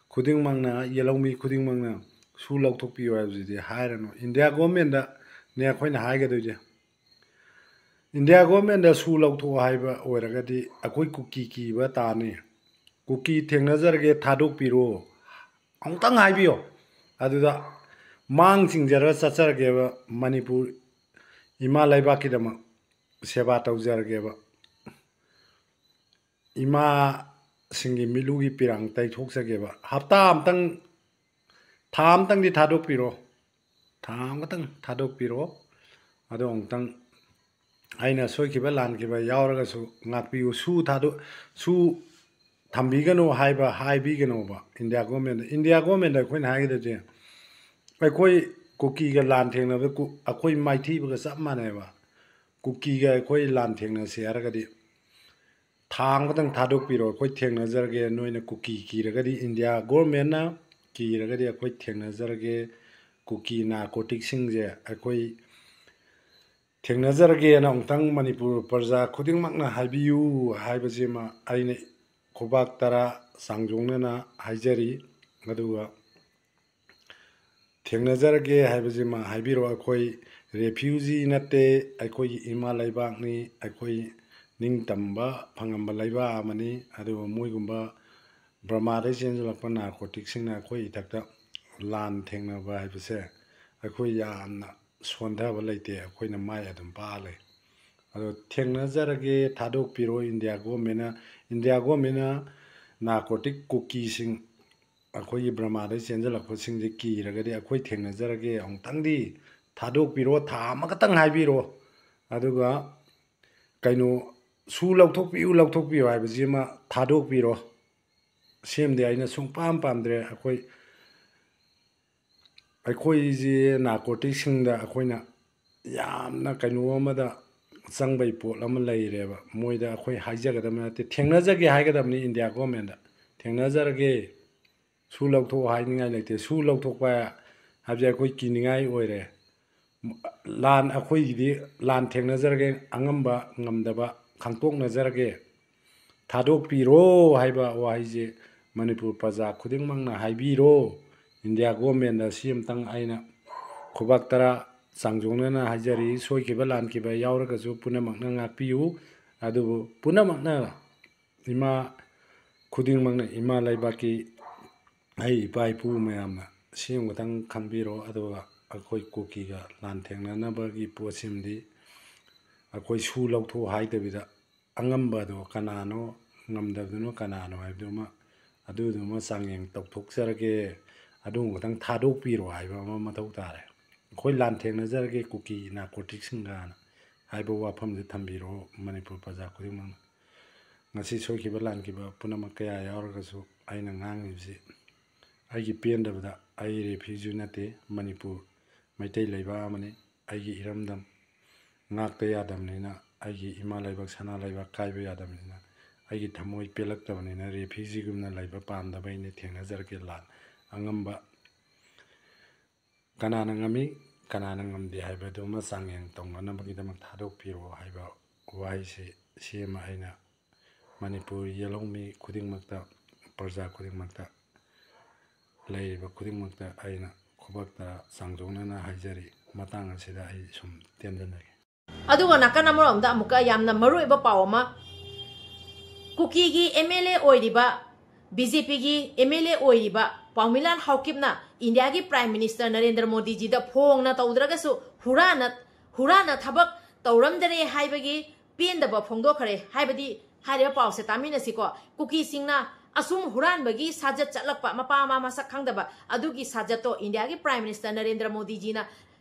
ꯈꯨꯗꯤꯡꯃꯛꯅ, ꯌꯦꯜꯍꯧꯃꯤ ꯈꯨꯗꯤꯡꯃꯛꯅ ꯁꯨ ꯂꯧꯊꯣꯛꯄꯤꯌꯨ ꯍꯥꯏꯕꯁꯤꯗꯤ ꯍꯥꯏꯔꯅꯨ꯫ ꯏꯟꯗꯤꯌꯥ ꯒꯣꯔꯃꯦꯟꯗꯅꯦ ꯑꯩꯈꯣꯏꯅ ꯍꯥꯏꯒꯗꯣꯏꯁꯦ꯫ ꯏꯟꯗꯤꯌꯥ ꯒꯣꯔꯃꯦꯟꯗ ꯁꯨ ꯂꯧꯊꯣꯛꯑꯣ ꯍꯥꯏꯕ ꯑꯣꯏꯔꯒꯗꯤ ꯑꯩꯈꯣꯏ ꯀꯨꯀꯤ ꯀꯤꯕ ꯇꯥꯅꯤ꯫ ꯀꯨꯀꯤ ꯊꯦꯡꯅꯖꯔꯒꯦ, ꯊꯥꯗꯣꯛꯄꯤꯔꯣ, ꯑꯃꯨꯛꯇꯪ ꯍꯥꯏꯕꯤꯌꯣ꯫ ꯑꯗꯨꯗ ꯃꯥꯡ ꯆꯤꯡꯖꯔꯒ ꯆꯠꯆꯔꯒꯦꯕ, ꯃꯅꯤꯄꯨꯔ ꯏꯃꯥ ꯂꯩꯕꯥꯛꯀꯤꯗꯃꯛ ꯁꯦꯕꯥ ꯇꯧꯖꯔꯒꯦꯕ꯫ ꯏꯃꯥꯁꯤꯡꯒꯤ ꯃꯤꯠꯂꯨꯒꯤ ꯄꯤꯔꯥꯡ ꯇꯩꯊꯣꯛꯆꯒꯦꯕ꯫ ꯍꯞꯇꯥ ꯑꯃꯇꯪ, ꯊꯥ ꯑꯃꯇꯪꯗꯤ ꯊꯥꯗꯣꯛꯄꯤꯔꯣ, ꯊꯥ ꯑꯃꯈꯛꯇꯪ ꯊꯥꯗꯣꯛꯄꯤꯔꯣ꯫ ꯑꯗꯣ ꯑꯃꯨꯛꯇꯪ ꯑꯩꯅ ꯁꯣꯏꯈꯤꯕ ꯂꯥꯟꯈꯤꯕ ꯌꯥꯎꯔꯒꯁꯨ ꯉꯥꯛꯄꯤꯌꯨ꯫ ꯁꯨ ꯊꯥꯗꯣꯛ ꯁꯨ ꯊꯝꯕꯤꯒꯅꯨ ꯍꯥꯏꯕ ꯍꯥꯏꯕꯤꯒꯅꯣꯕ ꯏꯟꯗꯤꯌꯥ ꯒꯣꯔꯃꯦꯟꯗ꯫ ꯏꯟꯗꯤꯌꯥ ꯒꯣꯔꯃꯦꯟꯗ ꯑꯩꯈꯣꯏꯅ ꯍꯥꯏꯒꯗꯕꯁꯦ, ꯑꯩꯈꯣꯏ ꯀꯨꯀꯤꯒ ꯂꯥꯟ ꯊꯦꯡꯅꯕꯗ ꯀꯨ- ꯑꯩꯈꯣꯏ ꯃꯥꯏꯊꯤꯕꯒ ꯆꯞ ꯃꯥꯟꯅꯩꯕ꯫ ꯀꯨꯀꯤꯒ ꯑꯩꯈꯣꯏ ꯂꯥꯟ ꯊꯦꯡꯅꯁꯦ ꯍꯥꯏꯔꯒꯗꯤ ꯊꯥ ꯑꯃꯈꯛꯇꯪ ꯊꯥꯗꯣꯛꯄꯤꯔꯣ, ꯑꯩꯈꯣꯏ ꯊꯦꯡꯅꯖꯔꯒꯦ꯫ ꯅꯣꯏꯅ ꯀꯨꯀꯤ ꯀꯤꯔꯒꯗꯤ, ꯏꯟꯗꯤꯌꯥ ꯒꯣꯔꯃꯦꯟꯅ ꯀꯤꯔꯒꯗꯤ ꯑꯩꯈꯣꯏ ꯊꯦꯡꯅꯖꯔꯒꯦ꯫ ꯀꯨꯀꯤ ꯅꯥꯔꯀꯣꯇꯤꯛꯁꯤꯡꯁꯦ ꯑꯩꯈꯣꯏ ꯊꯦꯡꯅꯖꯔꯒꯦꯅ ꯑꯃꯨꯛꯇꯪ ꯃꯅꯤꯄꯨꯔ ꯄ꯭ꯔꯖꯥ ꯈꯨꯗꯤꯡꯃꯛꯅ ꯍꯥꯏꯕꯤꯌꯨ ꯍꯥꯏꯕꯁꯤꯃ ꯑꯩꯅ ꯈꯨꯕꯥꯛ ꯇꯔꯥ ꯆꯥꯡꯖꯣꯡꯅꯅ ꯍꯥꯏꯖꯔꯤ꯫ ꯑꯗꯨꯒ ꯊꯦꯡꯅꯖꯔꯒꯦ ꯍꯥꯏꯕꯁꯤꯃ ꯍꯥꯏꯕꯤꯔꯣ꯫ ꯑꯩꯈꯣꯏ ꯔꯦꯐ꯭ꯌꯨꯖꯤ ꯅꯠꯇꯦ, ꯑꯩꯈꯣꯏꯒꯤ ꯏꯃꯥ ꯂꯩꯕꯥꯛꯅꯤ, ꯑꯩꯈꯣꯏ ꯅꯤꯡꯇꯝꯕ ꯐꯪꯉꯝꯕ ꯂꯩꯕꯥꯛ ꯑꯃꯅꯤ꯫ ꯑꯗꯨꯒ ꯃꯣꯏꯒꯨꯝꯕ ꯕꯔꯃꯥꯗꯒꯤ ꯆꯦꯟꯁꯤꯜꯂꯛꯄ ꯅꯥꯔꯀꯣꯇꯤꯛꯁꯤꯡꯅ ꯑꯩꯈꯣꯏ ꯏꯊꯛꯇ ꯂꯥꯟ ꯊꯦꯡꯅꯕ ꯍꯥꯏꯕꯁꯦ ꯑꯩꯈꯣꯏ ꯌꯥꯝꯅ ꯁꯣꯟꯊꯕ ꯂꯩꯇꯦ, ꯑꯩꯈꯣꯏꯅ ꯃꯥꯏ ꯑꯗꯨꯝ ꯄꯥꯛꯑ ꯂꯩ꯫ ꯑꯗꯣ ꯊꯦꯡꯅꯖꯔꯒꯦ, ꯊꯥꯗꯣꯛꯄꯤꯔꯣ ꯏꯟꯗꯤꯌꯥ ꯒꯣꯔꯃꯦꯟꯅ꯫ ꯏꯟꯗꯤꯌꯥ ꯒꯣꯔꯃꯦꯟꯅ ꯅꯥꯔꯀꯣꯇꯤꯛ ꯀꯨꯀꯤꯁꯤꯡ, ꯑꯩꯈꯣꯏꯒꯤ ꯕꯔꯃꯥꯗꯒꯤ ꯆꯦꯟꯁꯤꯜꯂꯛꯄꯁꯤꯡꯁꯦ ꯀꯤꯔꯒꯗꯤ ꯑꯩꯈꯣꯏ ꯊꯦꯡꯅꯖꯔꯒꯦ, ꯑꯃꯨꯛꯇꯪꯗꯤ ꯊꯥꯗꯣꯛꯄꯤꯔꯣ, ꯊꯥ ꯑꯃꯈꯛꯇꯪ ꯍꯥꯏꯕꯤꯔꯣ꯫ ꯑꯗꯨꯒ ꯀꯩꯅꯣ, ꯁꯨ ꯂꯧꯊꯣꯛꯄꯤꯌꯨ, ꯂꯧꯊꯣꯛꯄꯤꯌꯨ ꯍꯥꯏꯕꯁꯤꯃ ꯊꯥꯗꯣꯛꯄꯤꯔꯣ꯫ ꯁꯤꯃꯗꯤ ꯑꯩꯅ ꯁꯨꯡꯄꯥꯝ ꯄꯥꯝꯗ꯭ꯔꯦ꯫ ꯑꯩꯈꯣꯏ ꯑꯩꯈꯣꯏꯁꯤ ꯅꯥꯔꯀꯣꯇꯤꯛꯁꯤꯡꯗ ꯑꯩꯈꯣꯏꯅ ꯌꯥꯝꯅ ꯀꯩꯅꯣ ꯑꯃꯗ ꯆꯪꯕꯩ ꯄꯣꯠ ꯑꯃ ꯂꯩꯔꯦꯕ꯫ ꯃꯣꯏꯗ ꯑꯩꯈꯣꯏ ꯍꯥꯏꯖꯒꯗꯕ ꯅꯠꯇꯦ, ꯊꯦꯡꯅꯖꯒꯦ ꯍꯥꯏꯒꯗꯕꯅꯤ ꯏꯟꯗꯤꯌꯥ ꯒꯣꯔꯃꯦꯟꯗ꯫ ꯊꯦꯡꯅꯖꯔꯒꯦ, ꯁꯨ ꯂꯧꯊꯣꯛꯑꯣ ꯍꯥꯏꯅꯤꯡꯉꯥꯏ ꯂꯩꯇꯦ꯫ ꯁꯨ ꯂꯧꯊꯣꯛꯄ ꯍꯥꯏꯕꯁꯦ ꯑꯩꯈꯣꯏ ꯀꯤꯅꯤꯡꯉꯥꯏ ꯑꯣꯏꯔꯦ꯫ ꯂꯥꯟ, ꯑꯩꯈꯣꯏꯒꯤꯗꯤ ꯂꯥꯟ ꯊꯦꯡꯅꯖꯔꯒꯦ, ꯑꯉꯝꯕ ꯉꯝꯗꯕ ꯈꯪꯇꯣꯛꯅꯖꯔꯒꯦ, ꯊꯥꯗꯣꯛꯄꯤꯔꯣ ꯍꯥꯏꯕ ꯋꯥꯍꯩꯁꯦ ꯃꯅꯤꯄꯨꯔ ꯄ꯭ꯔꯖꯥ ꯈꯨꯗꯤꯡꯃꯛꯅ ꯍꯥꯏꯕꯤꯔꯣ꯫ ꯏꯟꯗꯤꯌꯥ ꯒꯣꯔꯃꯦꯟꯗ ꯁꯤ ꯑꯃꯇꯪ ꯑꯩꯅ ꯈꯨꯕꯥꯛ ꯇꯔꯥ ꯆꯥꯡꯖꯣꯛꯅꯅ ꯍꯥꯏꯖꯔꯤ, ꯁꯣꯏꯈꯤꯕ ꯂꯥꯟꯈꯤꯕ ꯌꯥꯎꯔꯒꯁꯨ ꯄꯨꯝꯅꯃꯛꯅ ꯉꯥꯛꯄꯤꯌꯨ꯫ ꯑꯗꯨꯕꯨ ꯄꯨꯝꯅꯃꯛꯅ, ꯏꯃꯥ ꯈꯨꯗꯤꯡꯃꯛꯅ ꯏꯃꯥ ꯂꯩꯕꯥꯛꯀꯤ ꯑꯩ ꯏꯄꯥ ꯏꯄꯨ ꯃꯌꯥꯝꯅ ꯁꯤ ꯑꯃꯇꯪ ꯈꯟꯕꯤꯔꯣ꯫ ꯑꯗꯨꯒ ꯑꯩꯈꯣꯏ ꯀꯨꯀꯤꯒ ꯂꯥꯟ ꯊꯦꯡꯅꯅꯕꯒꯤ ꯄꯣꯠꯁꯤꯃꯗꯤ ꯑꯩꯈꯣꯏ ꯁꯨ ꯂꯧꯊꯣꯛ ꯍꯥꯏꯗꯕꯤꯗ, ꯑꯉꯝꯕꯗꯣ ꯀꯅꯥꯅꯣ, ꯉꯝꯗꯕꯗꯨꯅ ꯀꯅꯥꯅꯣ ꯍꯥꯏꯕꯗꯨꯃ, ꯑꯗꯨꯗꯨꯃ ꯆꯥꯡꯌꯦꯡ ꯇꯧꯊꯣꯛꯆꯔꯒꯦ꯫ ꯑꯗꯨ ꯈꯛꯇꯪ ꯊꯥꯗꯣꯛꯄꯤꯔꯣ ꯍꯥꯏꯕ ꯑꯃ ꯃꯊꯧ ꯇꯥꯔꯦ꯫ ꯑꯩꯈꯣꯏ ꯂꯥꯟ ꯊꯦꯡꯅꯖꯔꯒꯦ ꯀꯨꯀꯤ ꯅꯥꯔꯀꯣꯇꯤꯛꯁꯤꯡꯒꯅ ꯍꯥꯏꯕ ꯋꯥꯐꯝꯁꯦ ꯊꯝꯕꯤꯔꯣ ꯃꯅꯤꯄꯨꯔ ꯄ꯭ꯔꯖꯥ ꯈꯨꯗꯤꯡꯃꯛꯅ꯫ ꯉꯁꯤ ꯁꯣꯏꯈꯤꯕ ꯂꯥꯟꯈꯤꯕ ꯄꯨꯝꯅꯃꯛ ꯀꯌꯥ ꯌꯥꯎꯔꯒꯁꯨ, ꯑꯩꯅ ꯉꯥꯡꯉꯤꯕꯁꯤ ꯑꯩꯒꯤ ꯄꯦꯟꯗꯕꯗ꯫ ꯑꯩ ꯔꯦꯐ꯭ꯌꯨꯖꯤ ꯅꯠꯇꯦ, ꯃꯅꯤꯄꯨꯔ ꯃꯩꯇꯩ ꯂꯩꯕꯥꯛ ꯑꯃꯅꯤ꯫ ꯑꯩꯒꯤ ꯏꯔꯝꯗꯝ ꯉꯥꯛꯇ ꯌꯥꯗꯕꯅꯤꯅ, ꯑꯩꯒꯤ ꯏꯃꯥ ꯂꯩꯕꯥꯛ, ꯁꯅꯥ ꯂꯩꯕꯥꯛ ꯀꯥꯏꯕ ꯌꯥꯗꯕꯅꯤꯅ, ꯑꯩꯒꯤ ꯊꯃꯣꯏ ꯄꯦꯜꯂꯛꯇꯕꯅꯤꯅ, ꯔꯦꯐ꯭ꯌꯨꯖꯤꯒꯨꯝꯅ ꯂꯩꯕ ꯄꯥꯝꯗꯕ ꯑꯩꯅ ꯊꯦꯡꯅꯖꯔꯛꯀꯦ ꯂꯥꯟ ꯑꯉꯝꯕ꯫ ꯀꯅꯥꯅ ꯉꯝꯃꯤ, ꯀꯅꯥꯅ ꯉꯝꯗꯦ ꯍꯥꯏꯕꯗꯨꯃ ꯆꯥꯡꯌꯦꯡ ꯇꯧꯅꯅꯕꯒꯤꯗꯃꯛ ꯊꯥꯗꯣꯛꯄꯤꯔꯣ ꯍꯥꯏꯕ ꯋꯥꯍꯩꯁꯤ, ꯁꯤ ꯑꯃ ꯑꯩꯅ ꯃꯅꯤꯄꯨꯔ ꯌꯦꯜꯍꯧꯃꯤ ꯈꯨꯗꯤꯡꯃꯛꯇ, ꯄ꯭ꯔꯖꯥ ꯈꯨꯗꯤꯡꯃꯛꯇ, ꯂꯩꯔꯤꯕ ꯈꯨꯗꯤꯡꯃꯛꯇ ꯑꯩꯅ ꯈꯨꯕꯛꯇ ꯆꯥꯡꯖꯣꯛꯅꯅ ꯍꯥꯏꯖꯔꯤ꯫ ꯃꯇꯥꯡ ꯑꯁꯤꯗ ꯑꯩ ꯁꯨꯝ ꯇꯦꯟꯖꯟꯖꯒꯦ꯫ ꯑꯗꯨꯒ ꯅꯥꯀꯟ ꯑꯃꯔꯣꯝꯗ ꯑꯃꯨꯛꯀ ꯌꯥꯝꯅ ꯃꯔꯨꯑꯣꯏꯕ ꯄꯥꯎ ꯑꯃ, ꯀꯨꯀꯤꯒꯤ ꯑꯦꯝ ꯑꯦꯜ ꯑꯦ ꯑꯣꯏꯔꯤꯕ, ꯕꯤ ꯖꯦ ꯄꯤꯒꯤ ꯑꯦꯝ ꯑꯦꯜ ꯑꯦ ꯑꯣꯏꯔꯤꯕ ꯄꯥꯎꯃꯤꯂꯥꯜ ꯍꯥꯎꯀꯤꯞꯅ ꯏꯟꯗꯤꯌꯥꯒꯤ ꯄ꯭ꯔꯥꯏꯝ ꯃꯤꯅꯤꯁꯇꯔ ꯅꯔꯦꯟꯗ꯭ꯔ ꯃꯣꯗꯤꯖꯤꯗ ꯐꯣꯡꯅ ꯇꯧꯗ꯭ꯔꯒꯁꯨ ꯍꯨꯔꯥꯟꯅ, ꯍꯨꯔꯥꯟꯅ ꯊꯕꯛ ꯇꯧꯔꯝꯗꯔꯦ ꯍꯥꯏꯕꯒꯤ ꯄꯦꯟꯗꯕ ꯐꯣꯡꯗꯣꯛꯈ꯭ꯔꯦ꯫ ꯍꯥꯏꯕꯗꯤ, ꯍꯥꯏꯔꯤꯕ ꯄꯥꯎꯁꯦ ꯇꯥꯃꯤꯟꯅꯁꯤꯀꯣ, ꯀꯨꯀꯤꯁꯤꯡꯅ ꯑꯁꯨꯝ ꯍꯨꯔꯥꯟꯕꯒꯤ ꯁꯥꯖꯠ ꯆꯠꯂꯛꯄ, ꯃꯄꯥ ꯃꯃꯥ ꯃꯁꯛ ꯈꯪꯗꯕ ꯑꯗꯨꯒꯤ ꯁꯥꯖꯠꯇꯣ ꯏꯟꯗꯤꯌꯥꯒꯤ ꯄ꯭ꯔꯥꯏꯝ ꯃꯤꯅꯤꯁꯇꯔ ꯅꯔꯦꯟꯗ꯭ꯔ ꯃꯣꯗꯤꯖꯤꯅ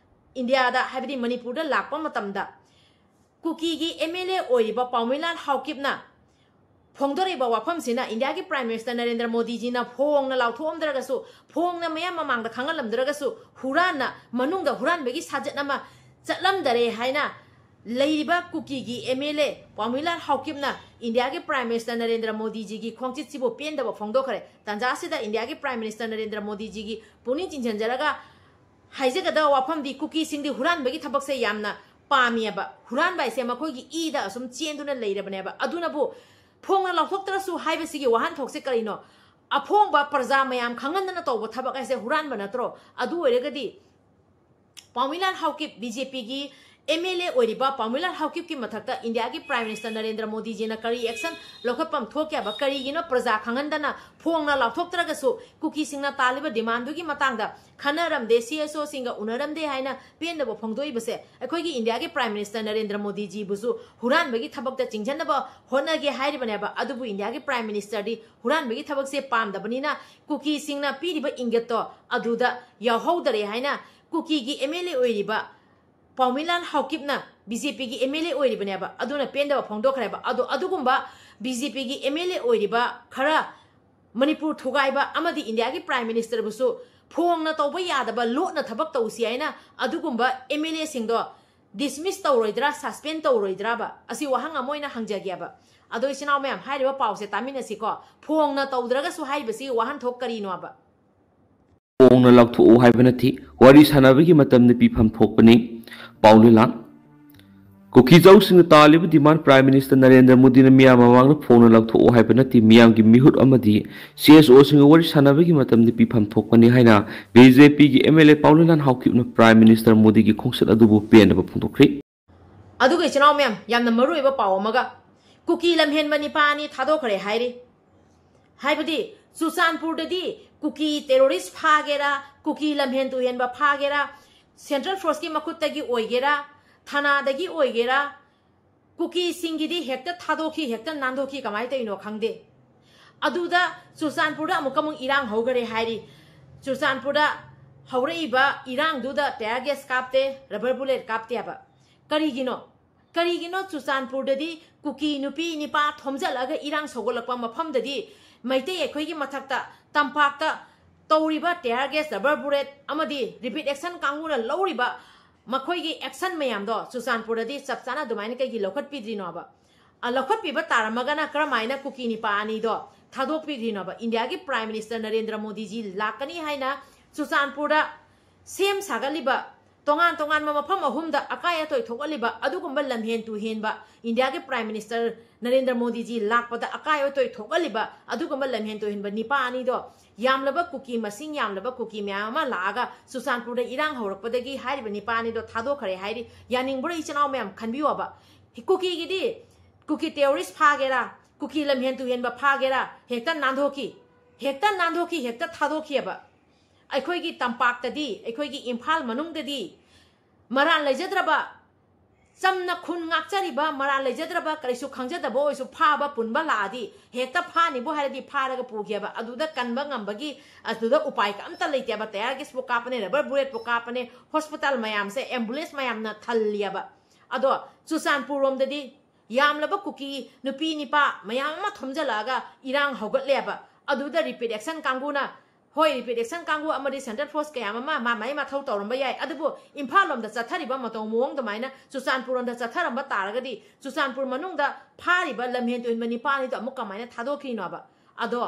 ꯏꯟꯗꯤꯌꯥꯗ, ꯍꯥꯏꯕꯗꯤ ꯃꯅꯤꯄꯨꯔꯗ ꯂꯥꯛꯄ ꯃꯇꯝꯗ ꯀꯨꯀꯤꯒꯤ ꯑꯦꯝ ꯑꯦꯜ ꯑꯦ ꯑꯣꯏꯔꯤꯕ ꯄꯥꯎꯃꯤꯂꯥꯜ ꯍꯥꯎꯀꯤꯞꯅ ꯐꯣꯡꯗꯣꯔꯛꯏꯕ ꯋꯥꯐꯝꯁꯤꯅ ꯏꯟꯗꯤꯌꯥꯒꯤ ꯄ꯭ꯔꯥꯏꯝ ꯃꯤꯅꯤꯁꯇꯔ ꯅꯔꯦꯟꯗ꯭ꯔ ꯃꯣꯗꯤꯖꯤꯅ ꯐꯣꯡꯅ ꯂꯥꯎꯊꯣꯛꯑꯝꯗ꯭ꯔꯒꯁꯨ, ꯐꯣꯡꯅ ꯃꯌꯥꯝ ꯃꯃꯥꯡꯗ ꯈꯪꯍꯜꯂꯝꯗ꯭ꯔꯒꯁꯨ, ꯍꯨꯔꯥꯟꯅ, ꯃꯅꯨꯡꯗ ꯍꯨꯔꯥꯟꯕꯒꯤ ꯁꯥꯖꯠ ꯑꯃ ꯆꯠꯂꯝꯗꯔꯦ ꯍꯥꯏꯅ ꯂꯩꯔꯤꯕ ꯀꯨꯀꯤꯒꯤ ꯑꯦꯝ ꯑꯦꯜ ꯑꯦ ꯄꯥꯎꯃꯤꯂꯥꯜ ꯍꯥꯎꯀꯤꯞꯅ ꯏꯟꯗꯤꯌꯥꯒꯤ ꯄ꯭ꯔꯥꯏꯝ ꯃꯤꯅꯤꯁꯇꯔ ꯅꯔꯦꯟꯗ꯭ꯔ ꯃꯣꯗꯤꯖꯤꯒꯤ ꯈꯣꯡꯆꯠꯁꯤꯕꯨ ꯄꯦꯟꯗꯕ ꯐꯣꯡꯗꯣꯛꯈ꯭ꯔꯦ꯫ ꯇꯥꯟꯖꯥ ꯑꯁꯤꯗ ꯏꯟꯗꯤꯌꯥꯒꯤ ꯄ꯭ꯔꯥꯏꯝ ꯃꯤꯅꯤꯁꯇꯔ ꯅꯔꯦꯟꯗ꯭ꯔ ꯃꯣꯗꯤꯖꯤꯒꯤ ꯄꯨꯛꯅꯤꯡ ꯆꯤꯡꯁꯤꯟꯖꯔꯒ ꯍꯥꯏꯖꯒꯗꯕ ꯋꯥꯐꯝꯗꯤ, ꯀꯨꯀꯤꯁꯤꯡꯗꯤ ꯍꯨꯔꯥꯟꯕꯒꯤ ꯊꯕꯛꯁꯦ ꯌꯥꯝꯅ ꯄꯥꯝꯃꯤꯑꯕ꯫ ꯍꯨꯔꯥꯟꯕ ꯍꯥꯏꯁꯦ ꯃꯈꯣꯏꯒꯤ ꯏꯗ ꯑꯁꯨꯝ ꯆꯦꯟꯗꯨꯅ ꯂꯩꯔꯕꯅꯦꯕ꯫ ꯑꯗꯨꯅꯕꯨ ꯐꯣꯡꯅ ꯂꯥꯎꯊꯣꯛꯇ꯭ꯔꯁꯨ ꯍꯥꯏꯕꯁꯤꯒꯤ ꯋꯥꯍꯟꯊꯣꯛꯁꯦ ꯀꯔꯤꯅꯣ? ꯑꯐꯣꯡꯕ ꯄ꯭ꯔꯖꯥ ꯃꯌꯥꯝ ꯈꯪꯍꯟꯗꯅ ꯇꯧꯕ ꯊꯕꯛ ꯍꯥꯏꯁꯦ ꯍꯨꯔꯥꯟꯕ ꯅꯠꯇ꯭ꯔꯣ? ꯑꯗꯨ ꯑꯣꯏꯔꯒꯗꯤ ꯄꯥꯎꯃꯤꯂꯥꯟ ꯍꯥꯎꯀꯤꯞ, ꯕꯤ ꯖꯦ ꯄꯤꯒꯤ ꯑꯦꯝ ꯑꯦꯜ ꯑꯦ ꯑꯣꯏꯔꯤꯕ ꯄꯥꯎꯃꯤꯂꯥꯟ ꯍꯥꯎꯀꯤꯞꯀꯤ ꯃꯊꯛꯇ ꯏꯟꯗꯤꯌꯥꯒꯤ ꯄ꯭ꯔꯥꯏꯝ ꯃꯤꯅꯤꯁꯇꯔ ꯅꯔꯦꯟꯗ꯭ꯔ ꯃꯣꯗꯤꯖꯤꯅ ꯀꯔꯤ ꯑꯦꯛꯁꯟ ꯂꯧꯈꯠꯐꯝ ꯊꯣꯛꯀꯦ ꯍꯥꯏꯕ? ꯀꯔꯤꯒꯤꯅꯣ ꯄ꯭ꯔꯖꯥ ꯈꯪꯍꯟꯗꯅ ꯐꯣꯡꯅ ꯂꯥꯎꯊꯣꯛꯇ꯭ꯔꯒꯁꯨ ꯀꯨꯀꯤꯁꯤꯡꯅ ꯇꯥꯜꯂꯤꯕ ꯗꯤꯃꯥꯟꯗꯨꯒꯤ ꯃꯇꯥꯡꯗ ꯈꯟꯅꯔꯝꯗꯦ, ꯁꯤ ꯑꯦꯁ ꯑꯣꯁꯤꯡꯒ ꯎꯅꯔꯝꯗꯦ ꯍꯥꯏꯅ ꯄꯦꯟꯗꯕ ꯐꯣꯡꯗꯣꯛꯏꯕꯁꯦ ꯑꯩꯈꯣꯏꯒꯤ ꯏꯟꯗꯤꯌꯥꯒꯤ ꯄ꯭ꯔꯥꯏꯝ ꯃꯤꯅꯤꯁꯇꯔ ꯅꯔꯦꯟꯗ꯭ꯔ ꯃꯣꯗꯤꯖꯤꯕꯨꯁꯨ ꯍꯨꯔꯥꯟꯕꯒꯤ ꯊꯕꯛꯇ ꯆꯤꯡꯁꯤꯟꯅꯕ ꯍꯣꯠꯅꯒꯦ ꯍꯥꯏꯔꯤꯕꯅꯦꯕ꯫ ꯑꯗꯨꯕꯨ ꯏꯟꯗꯤꯌꯥꯒꯤ ꯄ꯭ꯔꯥꯏꯝ ꯃꯤꯅꯤꯁꯇꯔꯗꯤ ꯍꯨꯔꯥꯟꯕꯒꯤ ꯊꯕꯛꯁꯦ ꯄꯥꯝꯗꯕꯅꯤꯅ ꯀꯨꯀꯤꯁꯤꯡꯅ ꯄꯤꯔꯤꯕ ꯏꯪꯒꯤꯠꯇꯣ ꯑꯗꯨꯗ ꯌꯥꯎꯍꯧꯗꯔꯦ ꯍꯥꯏꯅ ꯀꯨꯀꯤꯒꯤ ꯑꯦꯝ ꯑꯦꯜ ꯑꯦ ꯑꯣꯏꯔꯤꯕ ꯄꯥꯎꯃꯤꯂꯥꯟ ꯍꯥꯎꯀꯤꯞꯅ ꯕꯤ ꯖꯦ ꯄꯤꯒꯤ ꯑꯦꯝ ꯑꯦꯜ ꯑꯦ ꯑꯣꯏꯔꯤꯕꯅꯦꯕ, ꯑꯗꯨꯅ ꯄꯦꯟꯗꯕ ꯐꯣꯡꯗꯣꯛꯈ꯭ꯔꯦꯕ꯫ ꯑꯗꯣ ꯑꯗꯨꯒꯨꯝꯕ ꯕꯤ ꯖꯦ ꯄꯤꯒꯤ ꯑꯦꯝ ꯑꯦꯜ ꯑꯦ ꯑꯣꯏꯔꯤꯕ ꯈꯔ ꯃꯅꯤꯄꯨꯔ ꯊꯨꯒꯥꯏꯕ ꯑꯃꯗꯤ ꯏꯟꯗꯤꯌꯥꯒꯤ ꯄ꯭ꯔꯥꯏꯝ ꯃꯤꯅꯤꯁꯇꯔꯕꯨꯁꯨ ꯐꯣꯡꯅ ꯇꯧꯕ ꯌꯥꯗꯕ, ꯂꯣꯠꯅ ꯊꯕꯛ ꯇꯧꯁꯤ ꯍꯥꯏꯅ ꯑꯗꯨꯒꯨꯝꯕ ꯑꯦꯝ ꯑꯦꯜ ꯑꯦꯁꯤꯡꯗꯣ ꯗꯤꯁꯃꯤꯁ ꯇꯧꯔꯣꯏꯗ꯭ꯔꯥ, ꯁꯁꯄꯦꯟ ꯇꯧꯔꯣꯏꯗ꯭ꯔꯥꯕ? ꯑꯁꯤ ꯋꯥꯍꯪ ꯑꯃ ꯑꯣꯏꯅ ꯍꯪꯖꯒꯦꯕ꯫ ꯑꯗꯣ ꯏꯆꯤꯟ ꯏꯅꯥꯎ ꯃꯌꯥꯝ, ꯍꯥꯏꯔꯤꯕ ꯄꯥꯎꯁꯦ ꯇꯥꯃꯤꯟꯅꯁꯤꯀꯣ꯫ ꯐꯣꯡꯅ ꯇꯧꯗ꯭ꯔꯒꯁꯨ ꯍꯥꯏꯔꯤꯕꯁꯤ ꯋꯥꯍꯟꯊꯣꯛ ꯀꯔꯤꯅꯣꯕ? ꯐꯣꯡꯅ ꯂꯥꯎꯊꯣꯛꯎ ꯍꯥꯏꯕ ꯅꯠꯇꯦ, ꯋꯥꯔꯤ ꯁꯥꯟꯅꯕꯒꯤ ꯃꯇꯝꯗ ꯄꯤꯐꯝ ꯊꯣꯛꯄꯅꯤ꯫ ꯄꯥꯎ ꯂꯤꯂꯥꯡ꯫ ꯀꯨꯀꯤꯖꯧꯁꯤꯡꯅ ꯇꯥꯜꯂꯤꯕ ꯗꯤꯃꯥꯟ ꯄ꯭ꯔꯥꯏꯝ ꯃꯤꯅꯤꯁꯇꯔ ꯅꯔꯦꯟꯗ꯭ꯔ ꯃꯣꯗꯤꯅ ꯃꯤꯌꯥꯝ ꯃꯃꯥꯡꯗ ꯐꯣꯡꯅ ꯂꯥꯎꯊꯣꯛꯎ ꯍꯥꯏꯕ ꯅꯠꯇꯦ, ꯃꯤꯌꯥꯝꯒꯤ ꯃꯤꯍꯨꯠ ꯑꯃꯗꯤ ꯁꯤ ꯑꯦꯁ ꯑꯣꯁꯤꯡꯒ ꯋꯥꯔꯤ ꯁꯥꯟꯅꯕꯒꯤ ꯃꯇꯝꯗ ꯄꯤꯐꯝ ꯊꯣꯛꯄꯅꯤ ꯍꯥꯏꯅ ꯕꯤ ꯖꯦ ꯄꯤꯒꯤ ꯑꯦꯝ ꯑꯦꯜ ꯑꯦ ꯄꯥꯎ ꯂꯤꯂꯥꯟ ꯍꯥꯎꯀꯤꯞꯅ ꯄ꯭ꯔꯥꯏꯝ ꯃꯤꯅꯤꯁꯇꯔ ꯃꯣꯗꯤꯒꯤ ꯈꯣꯡꯆꯠ ꯑꯗꯨꯕꯨ ꯄꯦꯟꯗꯕ ꯐꯣꯡꯗꯣꯛꯈ꯭ꯔꯦ꯫ ꯑꯗꯨꯒ ꯏꯆꯤꯟ ꯏꯅꯥꯎ ꯃꯌꯥꯝ, ꯌꯥꯝꯅ ꯃꯔꯨꯑꯣꯏꯕ ꯄꯥꯎ ꯑꯃꯒ, ꯀꯨꯀꯤ ꯂꯝꯍꯦꯟꯕ ꯅꯤꯄꯥ ꯑꯅꯤ ꯊꯥꯗꯣꯛꯈ꯭ꯔꯦ ꯍꯥꯏꯔꯤ꯫ ꯍꯥꯏꯕꯗꯤ ꯆꯨꯔꯆꯥꯟꯄꯨꯔꯗꯗꯤ ꯀꯨꯀꯤ ꯇꯦꯔꯣꯔꯤꯁ ꯐꯥꯒꯦꯔꯥ, ꯀꯨꯀꯤ ꯂꯝꯍꯦꯟ ꯇꯨꯍꯦꯟꯕ ꯐꯥꯒꯦꯔꯥ, ꯁꯦꯟꯇ꯭ꯔꯦꯜ ꯐꯣꯔꯁꯀꯤ ꯃꯈꯨꯠꯇꯒꯤ ꯑꯣꯏꯒꯦꯔꯥ, ꯊꯅꯥꯗꯒꯤ ꯑꯣꯏꯒꯦꯔꯥ, ꯀꯨꯀꯤꯁꯤꯡꯒꯤꯗꯤ ꯍꯦꯛꯇ ꯊꯥꯗꯣꯛꯈꯤ, ꯍꯦꯛꯇ ꯅꯥꯟꯊꯣꯛꯈꯤ, ꯀꯃꯥꯏꯅ ꯇꯧꯔꯤꯅꯣ ꯈꯪꯗꯦ꯫ ꯑꯗꯨꯗ ꯆꯨꯔꯆꯥꯟꯄꯨꯔꯗ ꯑꯃꯨꯛꯀ ꯑꯃꯨꯛ ꯏꯔꯥꯡ ꯍꯧꯈꯔꯦ ꯍꯥꯏꯔꯤ꯫ ꯆꯨꯔꯆꯥꯟꯄꯨꯔꯗ ꯍꯧꯔꯛꯏꯕ ꯏꯔꯥꯡꯗꯨꯗ tear gas ꯀꯥꯞꯇꯦ, rubber bullet ꯀꯥꯞꯇꯦ ꯍꯥꯏꯕ꯫ ꯀꯔꯤꯒꯤꯅꯣ? ꯀꯔꯤꯒꯤꯅꯣ ꯆꯨꯔꯆꯥꯟꯄꯨꯔꯗꯗꯤ ꯀꯨꯀꯤ ꯅꯨꯄꯤ ꯅꯤꯄꯥ ꯊꯣꯝꯖꯤꯜꯂꯒ ꯏꯔꯥꯡ ꯁꯧꯒꯠꯂꯛꯄ ꯃꯐꯝꯗꯗꯤ ꯃꯩꯇꯩ ꯑꯩꯈꯣꯏꯒꯤ ꯃꯊꯛꯇ ꯇꯝꯄꯥꯛꯇ ꯇꯧꯔꯤꯕ tear gas, rubber bullet ꯑꯃꯗꯤ rapid action ꯀꯥꯡꯕꯨꯅ ꯂꯧꯔꯤꯕ ꯃꯈꯣꯏꯒꯤ action ꯃꯌꯥꯝꯗꯣ ꯆꯨꯔꯆꯥꯟꯄꯨꯔꯗꯗꯤ ꯆꯞ ꯆꯥꯅ ꯑꯗꯨꯃꯥꯏꯅ ꯀꯩꯒꯤ ꯂꯧꯈꯠꯄꯤꯗ꯭ꯔꯤꯅꯣꯕ? ꯑ, ꯂꯧꯈꯠꯄꯤꯕ ꯇꯥꯔꯝꯃꯒꯅ ꯀꯔꯝꯍꯥꯏꯅ ꯀꯨꯀꯤ ꯅꯤꯄꯥ ꯑꯅꯤꯗꯣ ꯊꯥꯗꯣꯛꯄꯤꯗ꯭ꯔꯤꯅꯣꯕ? ꯏꯟꯗꯤꯌꯥꯒꯤ ꯄ꯭ꯔꯥꯏꯝ ꯃꯤꯅꯤꯁꯇꯔ ꯅꯔꯦꯟꯗ꯭ꯔ ꯃꯣꯗꯤꯖꯤ ꯂꯥꯛꯀꯅꯤ ꯍꯥꯏꯅ ꯆꯨꯔꯆꯥꯟꯄꯨꯔꯗ ꯁꯦꯝ ꯁꯥꯒꯠꯂꯤꯕ, ꯇꯣꯉꯥꯟ ꯇꯣꯉꯥꯟꯕ ꯃꯐꯝ ꯑꯍꯨꯝꯗ ꯑꯀꯥꯏ ꯑꯇꯣꯏ ꯊꯣꯛꯍꯜꯂꯤꯕ ꯑꯗꯨꯒꯨꯝꯕ ꯂꯝꯍꯦꯟ ꯇꯨꯍꯦꯟꯕ, ꯏꯟꯗꯤꯌꯥꯒꯤ ꯄ꯭ꯔꯥꯏꯝ ꯃꯤꯅꯤꯁꯇꯔ ꯅꯔꯦꯟꯗ꯭ꯔ ꯃꯣꯗꯤꯖꯤ ꯂꯥꯛꯄꯗ ꯑꯀꯥꯏ ꯑꯇꯣꯏ ꯊꯣꯛꯍꯜꯂꯤꯕ ꯑꯗꯨꯒꯨꯝꯕ ꯂꯝꯍꯦꯟ ꯇꯨꯍꯦꯟꯕ ꯅꯤꯄꯥ ꯑꯅꯤꯗꯣ ꯌꯥꯝꯂꯕ ꯀꯨꯀꯤ, ꯃꯁꯤꯡ ꯌꯥꯝꯂꯕ ꯀꯨꯀꯤ ꯃꯌꯥꯝ ꯑꯃ ꯂꯥꯛꯑꯒ ꯆꯨꯔꯆꯥꯟꯄꯨꯔꯗ ꯏꯔꯥꯡ ꯍꯧꯔꯛꯄꯗꯒꯤ ꯍꯥꯏꯔꯤꯕ ꯅꯤꯄꯥ ꯑꯅꯤꯗꯣ ꯊꯥꯗꯣꯛꯈ꯭ꯔꯦ ꯍꯥꯏꯔꯤ꯫ ꯌꯥꯅꯤꯡꯕ꯭ꯔꯣ, ꯏꯆꯤꯟ ꯏꯅꯥꯎ ꯃꯌꯥꯝ? ꯈꯟꯕꯤꯌꯣꯕ꯫ ꯀꯨꯀꯤꯒꯤꯗꯤ, ꯀꯨꯀꯤ terrorist ꯐꯥꯒꯦꯔꯥ, ꯀꯨꯀꯤ ꯂꯝꯍꯦꯟ ꯇꯨꯍꯦꯟꯕ ꯐꯥꯒꯦꯔꯥ, ꯍꯦꯛꯇ ꯅꯥꯟꯊꯣꯛꯈꯤ, ꯍꯦꯛꯇ ꯅꯥꯟꯊꯣꯛꯈꯤ, ꯍꯦꯛꯇ ꯊꯥꯗꯣꯛꯈꯤꯑꯕ꯫ ꯑꯩꯈꯣꯏꯒꯤ ꯇꯝꯄꯥꯛꯇꯗꯤ, ꯑꯩꯈꯣꯏꯒꯤ ꯏꯝꯐꯥꯜ ꯃꯅꯨꯡꯗꯗꯤ ꯃꯔꯥꯜ ꯂꯩꯖꯗ꯭ꯔꯕ, ꯆꯝꯅ ꯈꯨꯟ ꯉꯥꯛꯆꯔꯤꯕ, ꯃꯔꯥꯜ ꯂꯩꯖꯗ꯭ꯔꯕ, ꯀꯔꯤꯁꯨ ꯈꯪꯖꯗꯕ ꯑꯣꯏꯔꯁꯨ ꯐꯥꯕ ꯄꯨꯟꯕ ꯂꯥꯛꯑꯗꯤ ꯍꯦꯛꯇ ꯐꯥꯅꯤꯕꯨ ꯍꯥꯏꯔꯗꯤ ꯐꯥꯔꯒ ꯄꯨꯈꯤꯑꯕ꯫ ꯑꯗꯨꯗ ꯀꯟꯕ ꯉꯝꯕꯒꯤ, ꯑꯗꯨꯗ ꯎꯄꯥꯏ ꯑꯝꯇ ꯂꯩꯇꯦꯕ꯫ Tear gas ꯄꯨ ꯀꯥꯞꯄꯅꯦ, rubber bullet ꯄꯨ ꯀꯥꯞꯄꯅꯦ, hospital ꯃꯌꯥꯝꯁꯦ ambulance ꯃꯌꯥꯝꯅ ꯊꯜꯂꯤꯑꯕ꯫ ꯑꯗꯣ ꯆꯨꯔꯆꯥꯟꯄꯨꯔ ꯔꯣꯝꯗꯗꯤ ꯌꯥꯝꯂꯕ ꯀꯨꯀꯤ ꯅꯨꯄꯤ ꯅꯤꯄꯥ ꯃꯌꯥꯝ ꯑꯃ ꯊꯣꯝꯖꯤꯜꯂꯛꯑꯒ ꯏꯔꯥꯡ ꯍꯧꯒꯠꯂꯦꯕ꯫ ꯑꯗꯨꯗ rapid action ꯀꯥꯡꯕꯨꯅ, ꯍꯣꯏ, rapid action ꯀꯥꯡꯕꯨ ꯑꯃꯗꯤ central force ꯀꯌꯥ ꯑꯃ ꯃꯥ ꯃꯥꯏ ꯃꯊꯧ ꯇꯧꯔꯝꯕ ꯌꯥꯏ, ꯑꯗꯨꯕꯨ ꯏꯝꯐꯥꯜ ꯂꯣꯝꯗ ꯆꯠꯊꯔꯤꯕ ꯃꯇꯧ ꯃꯑꯣꯡ ꯑꯗꯨꯃꯥꯏꯅ ꯆꯨꯔꯆꯥꯟꯄꯨꯔ ꯂꯣꯝꯗ ꯆꯠꯊꯔꯝꯕ ꯇꯥꯔꯒꯗꯤ ꯆꯨꯔꯆꯥꯟꯄꯨꯔ ꯃꯅꯨꯡꯗ ꯐꯥꯔꯤꯕ ꯂꯝꯍꯦꯟ ꯇꯨꯍꯦꯟꯕ ꯅꯤꯄꯥ ꯑꯅꯤꯗꯣ ꯑꯃꯨꯛ ꯀꯃꯥꯏꯅ ꯊꯥꯗꯣꯛꯈ꯭ꯔꯤꯅꯣꯕ? ꯑꯗꯣ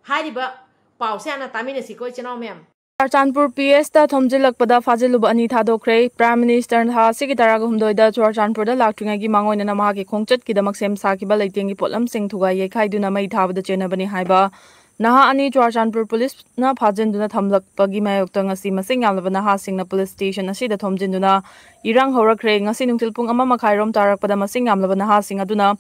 ꯍꯥꯏꯔꯤꯕ ꯄꯥꯎꯁꯦ ꯍꯥꯟꯅ ꯇꯥꯃꯤꯟꯅꯁꯤꯀꯣ, ꯏꯆꯤꯟ ꯏꯅꯥꯎ ꯃꯌꯥꯝ꯫ ꯆꯨꯔꯆꯥꯟꯄꯨꯔ P S ꯇ ꯊꯣꯝꯖꯤꯜꯂꯛꯄꯗ ꯐꯥꯖꯤꯜꯂꯨꯕ ꯑꯅꯤ ꯊꯥꯗꯣꯛꯈ꯭ꯔꯦ꯫ Prime Minister ꯊꯥ ꯑꯁꯤꯒꯤ ꯇꯔꯥꯒ ꯍꯨꯝꯗꯣꯏꯗ ꯆꯨꯔꯆꯥꯟꯄꯨꯔꯗ ꯂꯥꯛꯇ꯭ꯔꯤꯉꯩꯒꯤ ꯃꯥꯡꯑꯣꯏꯅꯅ ꯃꯍꯥꯛꯀꯤ ꯈꯣꯡꯆꯠꯀꯤꯗꯃꯛ ꯁꯦꯝ ꯁꯥꯈꯤꯕ ꯂꯩꯇꯦꯡꯒꯤ ꯄꯣꯠꯂꯝꯁꯤꯡ ꯊꯨꯒꯥꯏ ꯌꯩꯈꯥꯏꯗꯨꯅ ꯃꯩ ꯊꯥꯕꯗ ꯆꯦꯟꯅꯕꯅꯤ ꯍꯥꯏꯕ ꯅꯍꯥ ꯑꯅꯤ ꯆꯨꯔꯆꯥꯟꯄꯨꯔ ꯄꯨꯂꯤꯁꯅ ꯐꯥꯖꯤꯟꯗꯨꯅ ꯊꯝꯂꯛꯄꯒꯤ ꯃꯥꯌꯣꯛꯇ ꯉꯁꯤ ꯃꯁꯤꯡ ꯌꯥꯝꯂꯕ ꯅꯍꯥꯁꯤꯡꯅ ꯄꯨꯂꯤꯁ ꯁ꯭ꯇꯦꯁꯟ ꯑꯁꯤꯗ ꯊꯣꯝꯖꯤꯟꯗꯨꯅ ꯏꯔꯥꯡ ꯍꯧꯔꯛꯈ꯭ꯔꯦ꯫ ꯉꯁꯤ ꯅꯨꯡꯊꯤꯜ ꯄꯨꯡ ꯑꯃ ꯃꯈꯥꯏꯔꯣꯝ ꯇꯥꯔꯛꯄꯗ ꯃꯁꯤꯡ ꯌꯥꯝꯂꯕ ꯅꯍꯥꯁꯤꯡ ꯑꯗꯨꯅ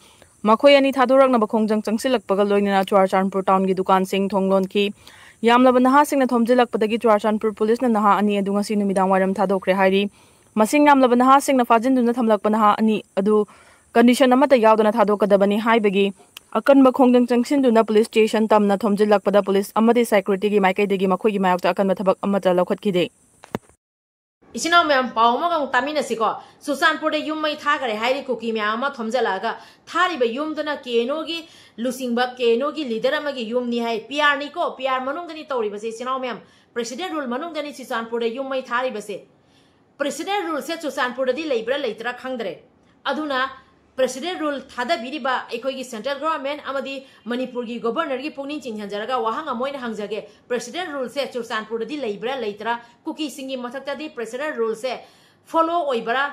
ꯃꯈꯣꯏ ꯑꯅꯤ ꯊꯥꯗꯣꯔꯛꯅꯕ ꯈꯣꯡꯖꯪ ꯆꯪꯁꯤꯜꯂꯛꯄꯒ ꯂꯣꯏꯅꯅ ꯆꯨꯔꯆꯥꯟꯄꯨꯔ ꯇꯥꯎꯟꯒꯤ ꯗꯨꯀꯥꯟꯁꯤꯡ ꯊꯣꯡ ꯂꯣꯟꯈꯤ꯫ ꯌꯥꯝꯂꯕ ꯅꯍꯥꯁꯤꯡꯅ ꯊꯣꯝꯖꯤꯜꯂꯛꯄꯗꯒꯤ ꯆꯨꯔꯆꯥꯟꯄꯨꯔ ꯄꯨꯂꯤꯁꯅ ꯅꯍꯥ ꯑꯅꯤ ꯑꯗꯨ ꯉꯁꯤ ꯅꯨꯃꯤꯗꯥꯡ ꯋꯥꯏꯔꯝ ꯊꯥꯗꯣꯛꯈ꯭ꯔꯦ ꯍꯥꯏꯔꯤ꯫ ꯃꯁꯤꯡ ꯌꯥꯝꯂꯕ ꯅꯍꯥꯁꯤꯡꯅ ꯐꯥꯖꯤꯟꯗꯨꯅ ꯊꯝꯂꯛꯄ ꯅꯍꯥ ꯑꯅꯤ ꯑꯗꯨ ꯀꯟꯗꯤꯁꯟ ꯑꯃꯠꯇ ꯌꯥꯎꯗꯅ ꯊꯥꯗꯣꯛꯀꯗꯕꯅꯤ ꯍꯥꯏꯕꯒꯤ ꯑꯀꯟꯕ ꯈꯣꯡꯖꯪ ꯆꯪꯁꯤꯟꯗꯨꯅ ꯄꯨꯂꯤꯁ ꯁ꯭ꯇꯦꯁꯟ ꯇꯝꯅ ꯊꯣꯝꯖꯤꯜꯂꯛꯄꯗ ꯄꯨꯂꯤꯁ ꯑꯃꯗꯤ ꯁꯦꯀ꯭ꯌꯨꯔꯤꯇꯤꯒꯤ ꯃꯥꯏꯀꯩꯗꯒꯤ ꯃꯈꯣꯏꯒꯤ ꯃꯥꯌꯣꯛꯇ ꯑꯀꯟꯕ ꯊꯕꯛ ꯑꯃꯠꯇ ꯂꯧꯈꯠꯈꯤꯗꯦ꯫ ꯏꯆꯤꯟ ꯏꯅꯥꯎ ꯃꯌꯥꯝ, ꯄꯥꯎ ꯑꯃꯒ ꯑꯃꯨꯛ ꯇꯥꯃꯤꯟꯅꯁꯤꯀꯣ꯫ ꯆꯨꯔꯆꯥꯟꯄꯨꯔꯗ ꯌꯨꯝ ꯃꯩ ꯊꯥꯈꯔꯦ ꯍꯥꯏꯔꯤ ꯀꯨꯀꯤ ꯃꯌꯥꯝ ꯑꯃ ꯊꯣꯝꯖꯤꯜꯂꯛꯑꯒ꯫ ꯊꯥꯔꯤꯕ ꯌꯨꯝꯗꯨꯅ K N O ꯒꯤ ꯂꯨꯆꯤꯡꯕ, K N O ꯒꯤ leader ꯑꯃꯒꯤ ꯌꯨꯝꯅꯤ ꯍꯥꯏ꯫ P R ꯅꯤꯀꯣ, P R ꯃꯅꯨꯡꯗꯅꯤ ꯇꯧꯔꯤꯕꯁꯦ, ꯏꯆꯤꯟ ꯏꯅꯥꯎ ꯃꯌꯥꯝ꯫ President rule ꯃꯅꯨꯡꯗꯅꯤ ꯆꯨꯔꯆꯥꯟꯄꯨꯔꯗ ꯌꯨꯝ ꯃꯩ ꯊꯥꯔꯤꯕꯁꯦ꯫ President ruleꯁꯦ ꯆꯨꯔꯆꯥꯟꯄꯨꯔꯗꯗꯤ ꯂꯩꯕ꯭ꯔꯥ ꯂꯩꯇ꯭ꯔꯥ ꯈꯪꯗ꯭ꯔꯦ꯫ ꯑꯗꯨꯅ President rule ꯊꯥꯗꯕꯤꯔꯤꯕ ꯑꯩꯈꯣꯏꯒꯤ central government ꯑꯃꯗꯤ ꯃꯅꯤꯄꯨꯔꯒꯤ governorꯒꯤ ꯄꯨꯛꯅꯤꯡ ꯆꯤꯡꯁꯤꯟꯖꯔꯒ ꯋꯥꯍꯪ ꯑꯃ ꯑꯣꯏꯅ ꯍꯪꯖꯒꯦ꯫ President ruleꯁꯦ ꯆꯨꯔꯆꯥꯟꯄꯨꯔꯗꯗꯤ ꯂꯩꯕ꯭ꯔꯥ ꯂꯩꯇ꯭ꯔꯥ? ꯀꯨꯀꯤꯁꯤꯡꯒꯤ ꯃꯊꯛꯇꯗꯤ President ruleꯁꯦ follow ꯑꯣꯏꯕ꯭ꯔꯥ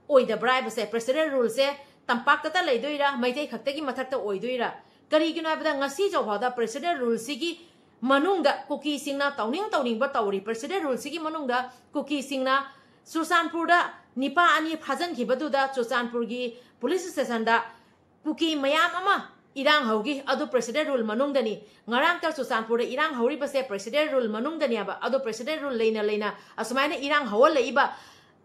ꯑꯣꯏꯗꯕ꯭ꯔꯥ ꯍꯥꯏꯕꯁꯦ, President ruleꯁꯦ ꯇꯝꯄꯥꯛꯇꯇ ꯂꯩꯗꯣꯏꯔꯥ, ꯃꯩꯇꯩ ꯈꯛꯇꯒꯤ ꯃꯊꯛꯇ ꯑꯣꯏꯗꯣꯏꯔꯥ? ꯀꯔꯤꯒꯤꯅꯣ ꯍꯥꯏꯕꯗ ꯉꯁꯤ ꯐꯥꯎꯕꯗ President ruleꯁꯤꯒꯤ ꯃꯅꯨꯡꯗ ꯀꯨꯀꯤꯁꯤꯡꯅ ꯇꯧꯅꯤꯡ ꯇꯧꯅꯤꯡꯕ ꯇꯧꯔꯤ꯫ President Ruleꯁꯤꯒꯤ ꯃꯅꯨꯡꯗ ꯀꯨꯀꯤꯁꯤꯡꯅ ꯆꯨꯔꯆꯥꯟꯄꯨꯔꯗ ꯅꯤꯄꯥ ꯑꯅꯤ ꯐꯥꯖꯤꯟꯈꯤꯕꯗꯨꯗ ꯆꯨꯔꯆꯥꯟꯄꯨꯔꯒꯤ police stationꯗ ꯀꯨꯀꯤ ꯃꯌꯥꯝ ꯑꯃ ꯏꯔꯥꯡ ꯍꯧꯈꯤ꯫ ꯑꯗꯨ President Rule ꯃꯅꯨꯡꯗꯅꯤ꯫ ꯉꯔꯥꯡꯇ ꯆꯨꯔꯆꯥꯟꯄꯨꯔꯗ ꯏꯔꯥꯡ ꯍꯧꯔꯤꯕꯁꯦ President Rule ꯃꯅꯨꯡꯗꯅꯦꯕ꯫ ꯑꯗꯨ President Rule ꯂꯩꯅ ꯂꯩꯅ ꯑꯁꯨꯃꯥꯏꯅ ꯏꯔꯥꯡ ꯍꯧꯍꯜꯂꯛꯏꯕ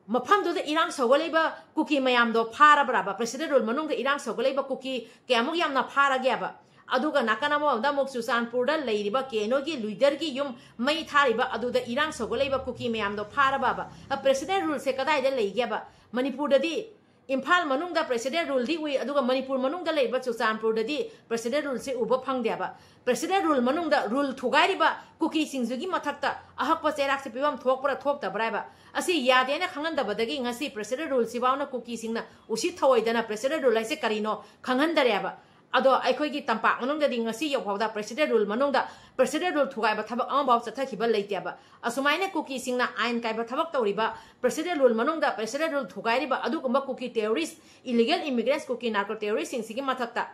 ꯃꯐꯝꯗꯨꯗ ꯏꯔꯥꯡ ꯁꯧꯒꯠꯂꯛꯏꯕ ꯀꯨꯀꯤ ꯃꯌꯥꯝꯗꯣ ꯐꯥꯔꯕ꯭ꯔꯥꯕ? President Rule ꯃꯅꯨꯡꯗ ꯏꯔꯥꯡ ꯁꯧꯒꯠꯂꯛꯏꯕ ꯀꯨꯀꯤ ꯀꯌꯥꯃꯨꯛ ꯌꯥꯝꯅ ꯐꯥꯔꯒꯦꯕ? ꯑꯗꯨꯒ ꯅꯥꯀꯟ ꯑꯃꯔꯣꯝꯗ ꯑꯃꯨꯛ ꯆꯨꯔꯆꯥꯟꯄꯨꯔꯗ ꯂꯩꯔꯤꯕ KNOꯒꯤ leaderꯒꯤ ꯌꯨꯝ ꯃꯩ ꯊꯥꯔꯤꯕ, ꯑꯗꯨꯗ ꯏꯔꯥꯡ ꯁꯧꯒꯠꯂꯛꯏꯕ ꯀꯨꯀꯤ ꯃꯌꯥꯝꯗꯣ ꯐꯥꯔꯕꯕ? ꯑ, President Ruleꯁꯦ ꯀꯗꯥꯏꯗ ꯂꯩꯒꯦꯕ? ꯃꯅꯤꯄꯨꯔꯗꯗꯤ ꯏꯝꯐꯥꯜ ꯃꯅꯨꯡꯗ President Ruleꯗꯤ ꯎꯏ, ꯑꯗꯨꯒ ꯃꯅꯤꯄꯨꯔ ꯃꯅꯨꯡꯗ ꯂꯩꯔꯤꯕ ꯆꯨꯔꯆꯥꯟꯄꯨꯔꯗꯗꯤ President Ruleꯁꯦ ꯎꯕ ꯐꯪꯗꯦꯕ꯫ President Rule ꯃꯅꯨꯡꯗ rule ꯊꯨꯒꯥꯏꯔꯤꯕ ꯀꯨꯀꯤꯁꯤꯡꯁꯤꯒꯤ ꯃꯊꯛꯇ ꯑꯍꯛꯄ ꯆꯩꯔꯥꯛꯁꯦ ꯄꯤꯐꯝ ꯊꯣꯛꯄ꯭ꯔꯥ ꯊꯣꯛꯇꯕ꯭ꯔꯥ ꯍꯥꯏꯕ? ꯑꯁꯤ ꯌꯥꯗꯦꯅ ꯈꯪꯍꯟꯗꯕꯗꯒꯤ ꯉꯁꯤ President Ruleꯁꯤꯐꯥꯎꯅ ꯀꯨꯀꯤꯁꯤꯡꯅ ꯎꯁꯤꯠ ꯊꯑꯣꯏꯗꯅ President Rule ꯍꯥꯏꯁꯦ ꯀꯔꯤꯅꯣ ꯈꯪꯍꯟꯗꯔꯦꯕ꯫ ꯑꯗꯣ ꯑꯩꯈꯣꯏꯒꯤ ꯇꯝꯄꯥꯛ ꯃꯅꯨꯡꯗꯗꯤ ꯉꯁꯤ ꯌꯧꯐꯥꯎꯗ President Rule ꯃꯅꯨꯡꯗ President Rule ꯊꯨꯒꯥꯏꯕ ꯊꯕꯛ ꯑꯃꯐꯥꯎ ꯆꯠꯊꯈꯤꯕ ꯂꯩꯇꯦꯕ꯫ ꯑꯁꯨꯃꯥꯏꯅ ꯀꯨꯀꯤꯁꯤꯡꯅ ꯑꯥꯏꯟ ꯀꯥꯏꯕ ꯊꯕꯛ ꯇꯧꯔꯤꯕ, President Rule ꯃꯅꯨꯡꯗ President Rule ꯊꯨꯒꯥꯏꯔꯤꯕ ꯑꯗꯨꯒꯨꯝꯕ ꯀꯨꯀꯤ terrorist, illegal immigrants, ꯀꯨꯀꯤ narco terroristꯁꯤꯡꯁꯤꯒꯤ ꯃꯊꯛꯇ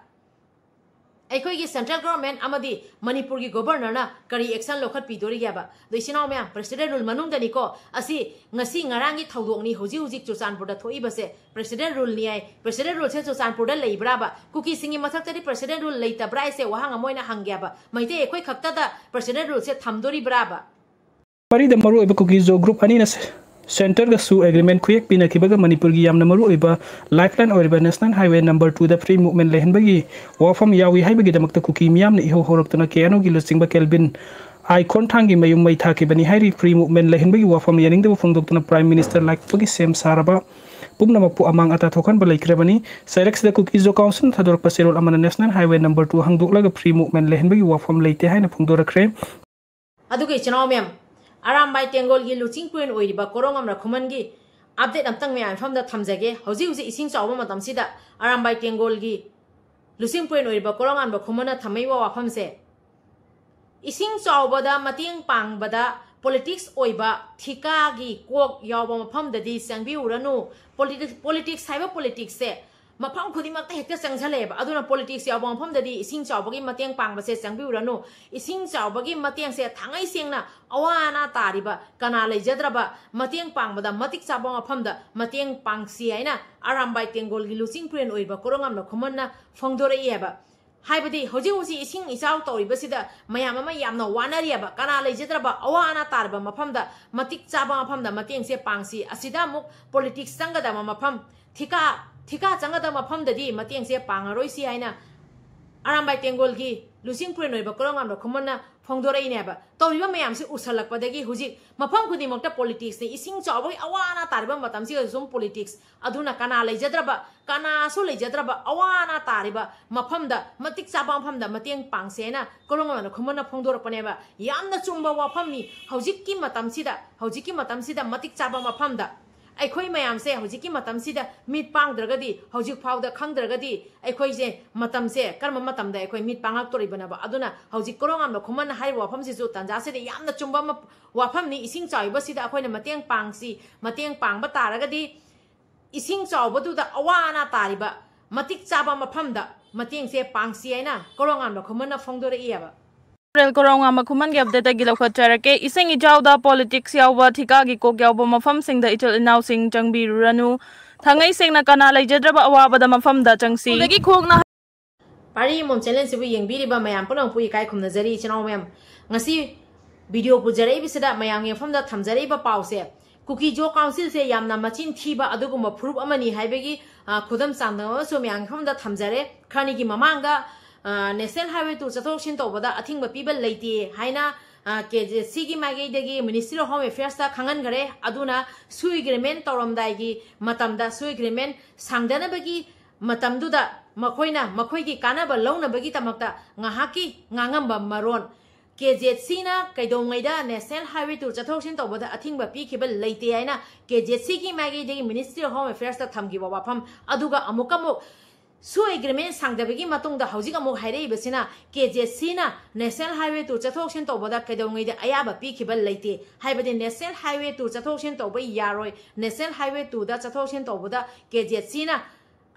ꯑꯩꯈꯣꯏꯒꯤ central government ꯑꯃꯗꯤ ꯃꯅꯤꯄꯨꯔꯒꯤ governorꯅ ꯀꯔꯤ action ꯂꯧꯈꯠꯄꯤꯗꯣꯔꯤꯒꯦꯕ? ꯑꯗꯣ ꯏꯆꯤꯟ ꯏꯅꯥꯎ ꯃꯌꯥꯝ, President Rule ꯃꯅꯨꯡꯗꯅꯤꯀꯣ꯫ ꯑꯁꯤ ꯉꯁꯤ ꯉꯔꯥꯡꯒꯤ ꯊꯧꯗꯣꯛꯅꯤ, ꯍꯧꯖꯤꯛ ꯍꯧꯖꯤꯛ ꯆꯨꯔꯆꯥꯟꯄꯨꯔꯗ ꯊꯣꯛꯏꯕꯁꯦ President Ruleꯅꯤ ꯍꯥꯏ꯫ President Ruleꯁꯦ ꯆꯨꯔꯆꯥꯟꯄꯨꯔꯗ ꯂꯩꯕ꯭ꯔꯥꯕ? ꯀꯨꯀꯤꯁꯤꯡꯒꯤ ꯃꯊꯛꯇꯗꯤ President Rule ꯂꯩꯇꯕ꯭ꯔꯥ ꯍꯥꯏꯁꯦ ꯋꯥꯍꯪ ꯑꯃ ꯑꯣꯏꯅ ꯍꯪꯒꯦꯕ꯫ ꯃꯩꯇꯩ ꯑꯩꯈꯣꯏ ꯈꯛꯇꯗ President Ruleꯁꯦ ꯊꯝꯗꯣꯔꯤꯕ꯭ꯔꯥꯕ? ꯋꯥꯔꯤꯗ ꯃꯔꯨꯑꯣꯏꯕ ꯀꯨꯀꯤꯖꯣ group ꯑꯅꯤꯅ centreꯒꯁꯨ agreement ꯈꯨꯌꯦꯛ ꯄꯤꯅꯈꯤꯕꯒ ꯃꯅꯤꯄꯨꯔꯒꯤ ꯌꯥꯝꯅ ꯃꯔꯨꯑꯣꯏꯕ lifeline ꯑꯣꯏꯔꯤꯕ National Highway number twoꯗ free movement ꯂꯩꯍꯟꯕꯒꯤ ꯋꯥꯐꯝ ꯌꯥꯎꯏ ꯍꯥꯏꯕꯒꯤꯗꯃꯛꯇ ꯀꯨꯀꯤ ꯃꯤꯌꯥꯝꯅ ꯏꯍꯧ ꯍꯧꯔꯛꯇꯨꯅ KNOꯒꯤ ꯂꯨꯆꯤꯡꯕ ꯀꯦꯜꯕꯤꯟ ꯑꯥꯏ ꯈꯣꯟꯊꯥꯡꯒꯤ ꯃꯌꯨꯝ ꯃꯩ ꯊꯥꯈꯤꯕꯅꯤ ꯍꯥꯏꯔꯤ꯫ Free movement ꯂꯩꯍꯟꯕꯒꯤ ꯋꯥꯐꯝ ꯌꯥꯅꯤꯡꯗꯕ ꯐꯣꯡꯗꯣꯛꯇꯨꯅ Prime Minister ꯂꯥꯛꯄꯒꯤ ꯁꯦꯝ ꯁꯥꯔꯕ ꯄꯨꯝꯅꯃꯛꯄꯨ ꯑꯃꯥꯡ ꯑꯇꯥ ꯊꯣꯛꯍꯟꯕ ꯂꯩꯈ꯭ꯔꯕꯅꯤ꯫ ꯆꯩꯔꯛꯁꯤꯗ ꯀꯨꯀꯤꯖꯣ councilꯅ ꯊꯥꯗꯣꯔꯛꯄ ꯆꯦꯔꯣꯜ ꯑꯃꯅ National Highway number two ꯍꯥꯡꯗꯣꯛꯂꯒ free movement ꯂꯩꯍꯟꯕꯒꯤ ꯋꯥꯐꯝ ꯂꯩꯇꯦ ꯍꯥꯏꯅ ꯐꯣꯡꯗꯣꯔꯛꯈ꯭ꯔꯦ꯫ ꯑꯗꯨꯒ ꯏꯆꯤꯟ ꯏꯅꯥꯎ ꯃꯌꯥꯝ, ꯑꯔꯥꯝꯕꯥꯏ ꯇꯦꯡꯒꯣꯜꯒꯤ ꯂꯨꯆꯤꯡ ꯄꯨꯔꯦꯟ ꯑꯣꯏꯔꯤꯕ ꯀꯣꯔꯣꯡꯉꯝ ꯔꯥꯈꯨꯃꯟꯒꯤ update ꯑꯝꯇꯪ ꯃꯌꯥꯝ ꯃꯐꯝꯗ ꯊꯝꯖꯒꯦ꯫ ꯍꯧꯖꯤꯛ ꯍꯧꯖꯤꯛ ꯏꯁꯤꯡ ꯆꯥꯎꯕ ꯃꯇꯝꯁꯤꯗ ꯑꯔꯥꯝꯕꯥꯏ ꯇꯦꯡꯒꯣꯜꯒꯤ ꯂꯨꯆꯤꯡ ꯄꯨꯔꯦꯟ ꯑꯣꯏꯔꯤꯕ ꯀꯣꯔꯣꯡꯉꯝ ꯔꯥꯈꯨꯃꯟꯅ ꯊꯝꯃꯛꯏꯕ ꯋꯥꯐꯝꯁꯦ, ꯏꯁꯤꯡ ꯆꯥꯎꯕꯗ ꯃꯇꯦꯡ ꯄꯥꯡꯕꯗ politics ꯑꯣꯏꯕ ꯊꯤꯀꯥꯒꯤ ꯀꯣꯛ ꯌꯥꯎꯕ ꯃꯐꯝꯗꯗꯤ ꯆꯪꯕꯤꯔꯨꯔꯅꯨ꯫ Politics, politics ꯍꯥꯏꯕ politicꯁꯦ ꯃꯐꯝ ꯈꯨꯗꯤꯡꯃꯛꯇ ꯍꯦꯛꯇ ꯆꯪꯁꯜꯂꯛꯑꯦꯕ꯫ ꯑꯗꯨꯅ politics ꯌꯥꯎꯕ ꯃꯐꯝꯗꯗꯤ ꯏꯁꯤꯡ ꯆꯥꯎꯕꯒꯤ ꯃꯇꯦꯡ ꯄꯥꯡꯕꯁꯦ ꯆꯪꯕꯤꯔꯨꯔꯅꯨ꯫ ꯏꯁꯤꯡ ꯆꯥꯎꯕꯒꯤ ꯃꯇꯦꯡꯁꯦ ꯊꯥꯡꯉꯩ ꯁꯦꯡꯅ ꯑꯋꯥ ꯑꯅꯥ ꯇꯥꯔꯤꯕ, ꯀꯅꯥ ꯂꯩꯖꯗ꯭ꯔꯕ, ꯃꯇꯦꯡ ꯄꯥꯡꯕꯗ ꯃꯇꯤꯛ ꯆꯥꯕ ꯃꯐꯝꯗ ꯃꯇꯦꯡ ꯄꯥꯡꯁꯤ ꯍꯥꯏꯅ ꯑꯔꯥꯝꯕꯥꯏ ꯇꯦꯡꯒꯣꯜꯒꯤ ꯂꯨꯆꯤꯡ ꯄꯨꯔꯦꯜ ꯑꯣꯏꯕ ꯀꯣꯔꯧꯉꯥꯝꯕ ꯈꯨꯃꯟꯅ ꯐꯣꯡꯗꯣꯔꯛꯏ ꯍꯥꯏꯕ꯫ ꯍꯥꯏꯕꯗꯤ ꯍꯧꯖꯤꯛ ꯍꯧꯖꯤꯛ ꯏꯁꯤꯡ ꯏꯆꯥꯎ ꯇꯧꯔꯤꯕꯁꯤꯗ ꯃꯌꯥꯝ ꯑꯃ ꯌꯥꯝꯅ ꯋꯥꯅꯔꯤꯑꯕ꯫ ꯀꯅꯥ ꯂꯩꯖꯗ꯭ꯔꯕ, ꯑꯋꯥ ꯑꯅꯥ ꯇꯥꯔꯕ ꯃꯐꯝꯗ ꯃꯇꯤꯛ ꯆꯥꯕ ꯃꯐꯝꯗ ꯃꯇꯦꯡꯁꯦ ꯄꯥꯡꯁꯤ꯫ ꯑꯁꯤꯗ ꯑꯃꯨꯛ politics ꯆꯪꯒꯗꯕ ꯃꯐꯝ, ꯊꯤꯀꯥ, ꯊꯤꯀꯥ ꯆꯪꯒꯗꯕ ꯃꯐꯝꯗꯗꯤ ꯃꯇꯦꯡꯁꯦ ꯄꯥꯡꯉꯔꯣꯏꯁꯤ ꯍꯥꯏꯅ ꯑꯔꯥꯝꯕꯥꯏ ꯇꯦꯡꯒꯣꯜꯒꯤ ꯂꯨꯆꯤꯡ ꯄꯨꯔꯦꯜ ꯑꯣꯏꯕ ꯀꯣꯔꯧꯉꯥꯝꯕ ꯈꯨꯃꯟꯅ ꯐꯣꯡꯗꯣꯔꯛꯏꯅꯦꯕ꯫ ꯇꯧꯔꯤꯕ ꯃꯌꯥꯝꯁꯤ ꯎꯁꯜꯂꯛꯄꯗꯒꯤ ꯍꯧꯖꯤꯛ ꯃꯐꯝ ꯈꯨꯗꯤꯡꯃꯛꯇ politicsꯅꯤ꯫ ꯏꯁꯤꯡ ꯆꯥꯎꯕꯒꯤ ꯑꯋꯥ ꯑꯅꯥ ꯇꯥꯔꯤꯕ ꯃꯇꯝꯁꯤꯗꯁꯨ ꯁꯨꯝ politics꯫ ꯑꯗꯨꯅ ꯀꯅꯥ ꯂꯩꯖꯗ꯭ꯔꯕ, ꯀꯅꯥꯁꯨ ꯂꯩꯖꯗ꯭ꯔꯕ, ꯑꯋꯥ ꯑꯅꯥ ꯇꯥꯔꯤꯕ ꯃꯐꯝꯗ ꯃꯇꯤꯛ ꯆꯥꯕ ꯃꯐꯝꯗ ꯃꯇꯦꯡ ꯄꯥꯡꯁꯦꯅ ꯀꯣꯔꯧꯉꯥꯝꯕ ꯈꯨꯃꯟꯅ ꯐꯣꯡꯗꯣꯔꯛꯄꯅꯦꯕ꯫ ꯌꯥꯝꯅ ꯆꯨꯝꯕ ꯋꯥꯐꯝꯅꯤ꯫ ꯍꯧꯖꯤꯛꯀꯤ ꯃꯇꯝꯁꯤꯗ, ꯍꯧꯖꯤꯛꯀꯤ ꯃꯇꯝꯁꯤꯗ ꯃꯇꯤꯛ ꯆꯥꯕ ꯃꯐꯝꯗ ꯑꯩꯈꯣꯏ ꯃꯌꯥꯝꯁꯦ ꯍꯧꯖꯤꯛꯀꯤ ꯃꯇꯝꯁꯤꯗ ꯃꯤꯠ ꯄꯥꯡꯗ꯭ꯔꯒꯗꯤ ꯍꯧꯖꯤꯛ ꯐꯥꯎꯗ ꯈꯪꯗ꯭ꯔꯒꯗꯤ ꯑꯩꯈꯣꯏꯁꯦ ꯃꯇꯝꯁꯦ ꯀꯔꯝꯕ ꯃꯇꯝꯗ ꯑꯩꯈꯣꯏ ꯃꯤꯠ ꯄꯥꯡꯉꯛꯇꯣꯔꯤꯕꯅꯣꯕ? ꯑꯗꯨꯅ ꯍꯧꯖꯤꯛ ꯀꯣꯔꯧꯉꯥꯝꯕ ꯈꯨꯃꯟꯅ ꯍꯥꯏꯔꯤꯕ ꯋꯥꯐꯝꯁꯤꯁꯨ ꯇꯥꯟꯖꯥꯁꯤꯗ ꯌꯥꯝꯅ ꯆꯨꯝꯕ ꯑꯃ, ꯋꯥꯐꯝꯅꯤ꯫ ꯏꯁꯤꯡ ꯆꯥꯎꯔꯤꯕꯁꯤꯗ ꯑꯩꯈꯣꯏꯅ ꯃꯇꯦꯡ ꯄꯥꯡꯁꯤ, ꯃꯇꯦꯡ ꯄꯥꯡꯕ ꯇꯥꯔꯒꯗꯤ ꯏꯁꯤꯡ ꯆꯥꯎꯕꯗꯨꯗ ꯑꯋꯥ ꯑꯅꯥ ꯇꯥꯔꯤꯕ ꯃꯇꯤꯛ ꯆꯥꯕ ꯃꯐꯝꯗ ꯃꯇꯦꯡꯁꯦ ꯄꯥꯡꯁꯤ ꯍꯥꯏꯅ ꯀꯣꯔꯧꯉꯥꯝꯕ ꯈꯨꯃꯟꯅ ꯐꯣꯡꯗꯣꯔꯛꯏꯑꯕ꯫ ꯄꯨꯔꯦꯜ ꯀꯣꯔꯧꯉꯥꯝꯕ ꯈꯨꯃꯟꯒꯤ updateꯇꯒꯤ ꯂꯧꯈꯠꯆꯔꯛꯀꯦ꯫ ꯏꯁꯤꯡ ꯏꯆꯥꯎꯗ politics ꯌꯥꯎꯕ, ꯊꯤꯀꯥꯒꯤ ꯀꯣꯛ ꯌꯥꯎꯕ ꯃꯐꯝꯁꯤꯡꯗ ꯏꯆꯤꯜ ꯏꯅꯥꯎꯁꯤꯡ ꯆꯪꯕꯤꯔꯨꯔꯅꯨ꯫ ꯊꯥꯡꯉꯩ ꯁꯦꯡꯅ ꯀꯅꯥ ꯂꯩꯖꯗ꯭ꯔꯕ ꯑꯋꯥꯕꯗ ꯃꯐꯝꯗ ꯆꯪꯁꯤ꯫ ꯁ꯭ꯀꯨꯜꯗꯒꯤ ꯈꯣꯡꯅ ꯄꯥꯔꯤ ꯃꯣꯝ channelꯁꯤꯕꯨ ꯌꯦꯡꯕꯤꯔꯤꯕ ꯃꯌꯥꯝ ꯄꯨꯝꯅꯃꯛꯄꯨ ꯏꯀꯥꯏ ꯈꯨꯝꯅꯖꯔꯤ꯫ ꯏꯆꯤꯟ ꯏꯅꯥꯎ ꯃꯌꯥꯝ, ꯉꯁꯤ video ꯄꯨꯖꯔꯛꯏꯕꯁꯤꯗ ꯃꯌꯥꯝꯒꯤ ꯃꯐꯝꯗ ꯊꯝꯖꯔꯛꯏꯕ ꯄꯥꯎꯁꯦ, ꯀꯨꯀꯤ ꯖꯣ councilꯁꯦ ꯌꯥꯝꯅ ꯃꯆꯤꯟ ꯊꯤꯕ ꯑꯗꯨꯒꯨꯝꯕ ꯐꯨꯔꯨꯞ ꯑꯃꯅꯤ ꯍꯥꯏꯕꯒꯤ, ꯑ, ꯈꯨꯗꯝ ꯆꯥꯡꯗꯝ ꯑꯃꯁꯨ ꯃꯌꯥꯝꯒꯤ ꯃꯐꯝꯗ ꯊꯝꯖꯔꯦ꯫ ꯈꯔꯅꯤꯒꯤ ꯃꯃꯥꯡꯗ, ꯑ, national highway two ꯆꯠꯊꯣꯛ ꯆꯠꯁꯤꯟ ꯇꯧꯕꯗ ꯑꯊꯤꯡꯕ ꯄꯤꯕ ꯂꯩꯇꯦ ꯍꯥꯏꯅ, ꯑ, KZCꯒꯤ ꯃꯥꯏꯀꯩꯗꯒꯤ Ministry of Home Affairsꯇ ꯈꯪꯍꯟꯈꯔꯦ꯫ ꯑꯗꯨꯅ ꯁꯨ agreement ꯇꯧꯔꯝꯗꯥꯏꯒꯤ ꯃꯇꯝꯗ ꯁꯨ agreement ꯁꯥꯡꯗꯅꯕꯒꯤ ꯃꯇꯝꯗꯨꯗ ꯃꯈꯣꯏꯅ ꯃꯈꯣꯏꯒꯤ ꯀꯥꯟꯅꯕ ꯂꯧꯅꯕꯒꯤꯗꯃꯛꯇ ꯉꯥꯏꯍꯥꯛꯀꯤ ꯉꯥꯡꯉꯝꯕ ꯃꯔꯣꯟ꯫ KZCꯅ ꯀꯩꯗꯧꯉꯩꯗ national highway two ꯆꯠꯊꯣꯛ ꯆꯠꯁꯤꯟ ꯇꯧꯕꯗ ꯑꯊꯤꯡꯕ ꯄꯤꯈꯤꯕ ꯂꯩꯇꯦ ꯍꯥꯏꯅ KZCꯒꯤ ꯃꯥꯏꯀꯩꯗꯒꯤ Ministry of Home Affairsꯇ ꯊꯝꯈꯤꯕ ꯋꯥꯐꯝ ꯑꯗꯨꯒ ꯑꯃꯨꯛꯀ ꯑꯃꯨꯛ ꯁꯨ agreement ꯁꯥꯡꯗꯕꯒꯤ ꯃꯇꯨꯡꯗ ꯍꯧꯖꯤꯛ ꯑꯃꯨꯛ ꯍꯥꯏꯔꯛꯏꯕꯁꯤꯅ KZCꯅ national highway two ꯆꯠꯊꯣꯛ ꯆꯠꯁꯤꯟ ꯇꯧꯕꯗ ꯀꯩꯗꯧꯉꯩꯗ ꯑꯌꯥꯕ ꯄꯤꯈꯤꯕ ꯂꯩꯇꯦ꯫ ꯍꯥꯏꯕꯗꯤ national highway two ꯆꯠꯊꯣꯛ ꯆꯠꯁꯤꯟ ꯇꯧꯕ ꯌꯥꯔꯣꯏ, national highway twoꯗ ꯆꯠꯊꯣꯛ ꯆꯠꯁꯤꯟ ꯇꯧꯕꯗ KZCꯅ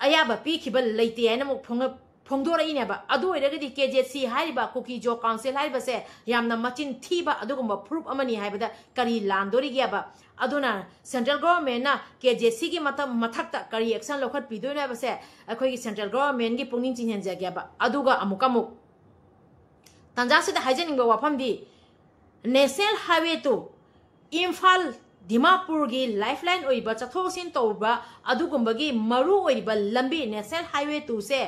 ꯑꯌꯥꯕ ꯄꯤꯈꯤꯕ ꯂꯩꯇꯦ ꯍꯥꯏꯅ ꯑꯃꯨꯛ ꯐꯣꯡꯉ-, ꯐꯣꯡꯗꯣꯔꯛꯏꯅꯦꯕ꯫ ꯑꯗꯨ ꯑꯣꯏꯔꯒꯗꯤ ꯀꯦ ꯖꯦ ꯁꯤ ꯍꯥꯏꯔꯤꯕ ꯀꯨꯀꯤ ꯖꯣ ꯀꯥꯎꯟꯁꯤꯜ ꯍꯥꯏꯔꯤꯕꯁꯦ ꯌꯥꯝꯅ ꯃꯆꯤꯟ ꯊꯤꯕ ꯑꯗꯨꯒꯨꯝꯕ ꯐꯨꯔꯨꯞ ꯑꯃꯅꯤ ꯍꯥꯏꯕꯗ ꯀꯔꯤ ꯂꯥꯟꯗꯣꯔꯤꯒꯦꯕ? ꯑꯗꯨꯅ ꯁꯦꯟꯇ꯭ꯔꯦꯜ ꯒꯣꯚꯔꯟꯃꯦꯟꯠꯅ ꯀꯦ ꯖꯦ ꯁꯤꯒꯤ ꯃꯊꯛ-, ꯃꯊꯛꯇ ꯀꯔꯤ ꯑꯦꯛꯁꯟ ꯂꯧꯈꯠꯄꯤꯗꯣꯏꯅꯣ ꯍꯥꯏꯕꯁꯦ ꯑꯩꯈꯣꯏꯒꯤ ꯁꯦꯟꯇ꯭ꯔꯦꯜ ꯒꯣꯚꯔꯟꯃꯦꯟꯠꯀꯤ ꯄꯨꯛꯅꯤꯡ ꯆꯤꯡꯁꯤꯟꯖꯒꯦꯕ꯫ ꯑꯗꯨꯒ ꯑꯃꯨꯛꯀ ꯑꯃꯨꯛ ꯇꯥꯟꯖꯥꯁꯤꯗ ꯍꯥꯏꯖꯅꯤꯡꯕ ꯋꯥꯐꯝꯗꯤ, ꯅꯦꯁꯅꯦꯜ ꯍꯥꯏꯋꯦ ꯇꯨ ꯏꯝꯐꯥꯜ ꯗꯤꯃꯥꯄꯨꯔꯒꯤ ꯂꯥꯏꯐꯂꯥꯏꯟ ꯑꯣꯏꯔꯤꯕ ꯆꯠꯊꯣꯛ ꯆꯠꯁꯤꯟ ꯇꯧꯕ ꯑꯗꯨꯒꯨꯝꯕꯒꯤ ꯃꯔꯨ ꯑꯣꯏꯔꯤꯕ ꯂꯝꯕꯤ ꯅꯦꯁꯅꯦꯜ ꯍꯥꯏꯋꯦ ꯇꯨꯁꯦ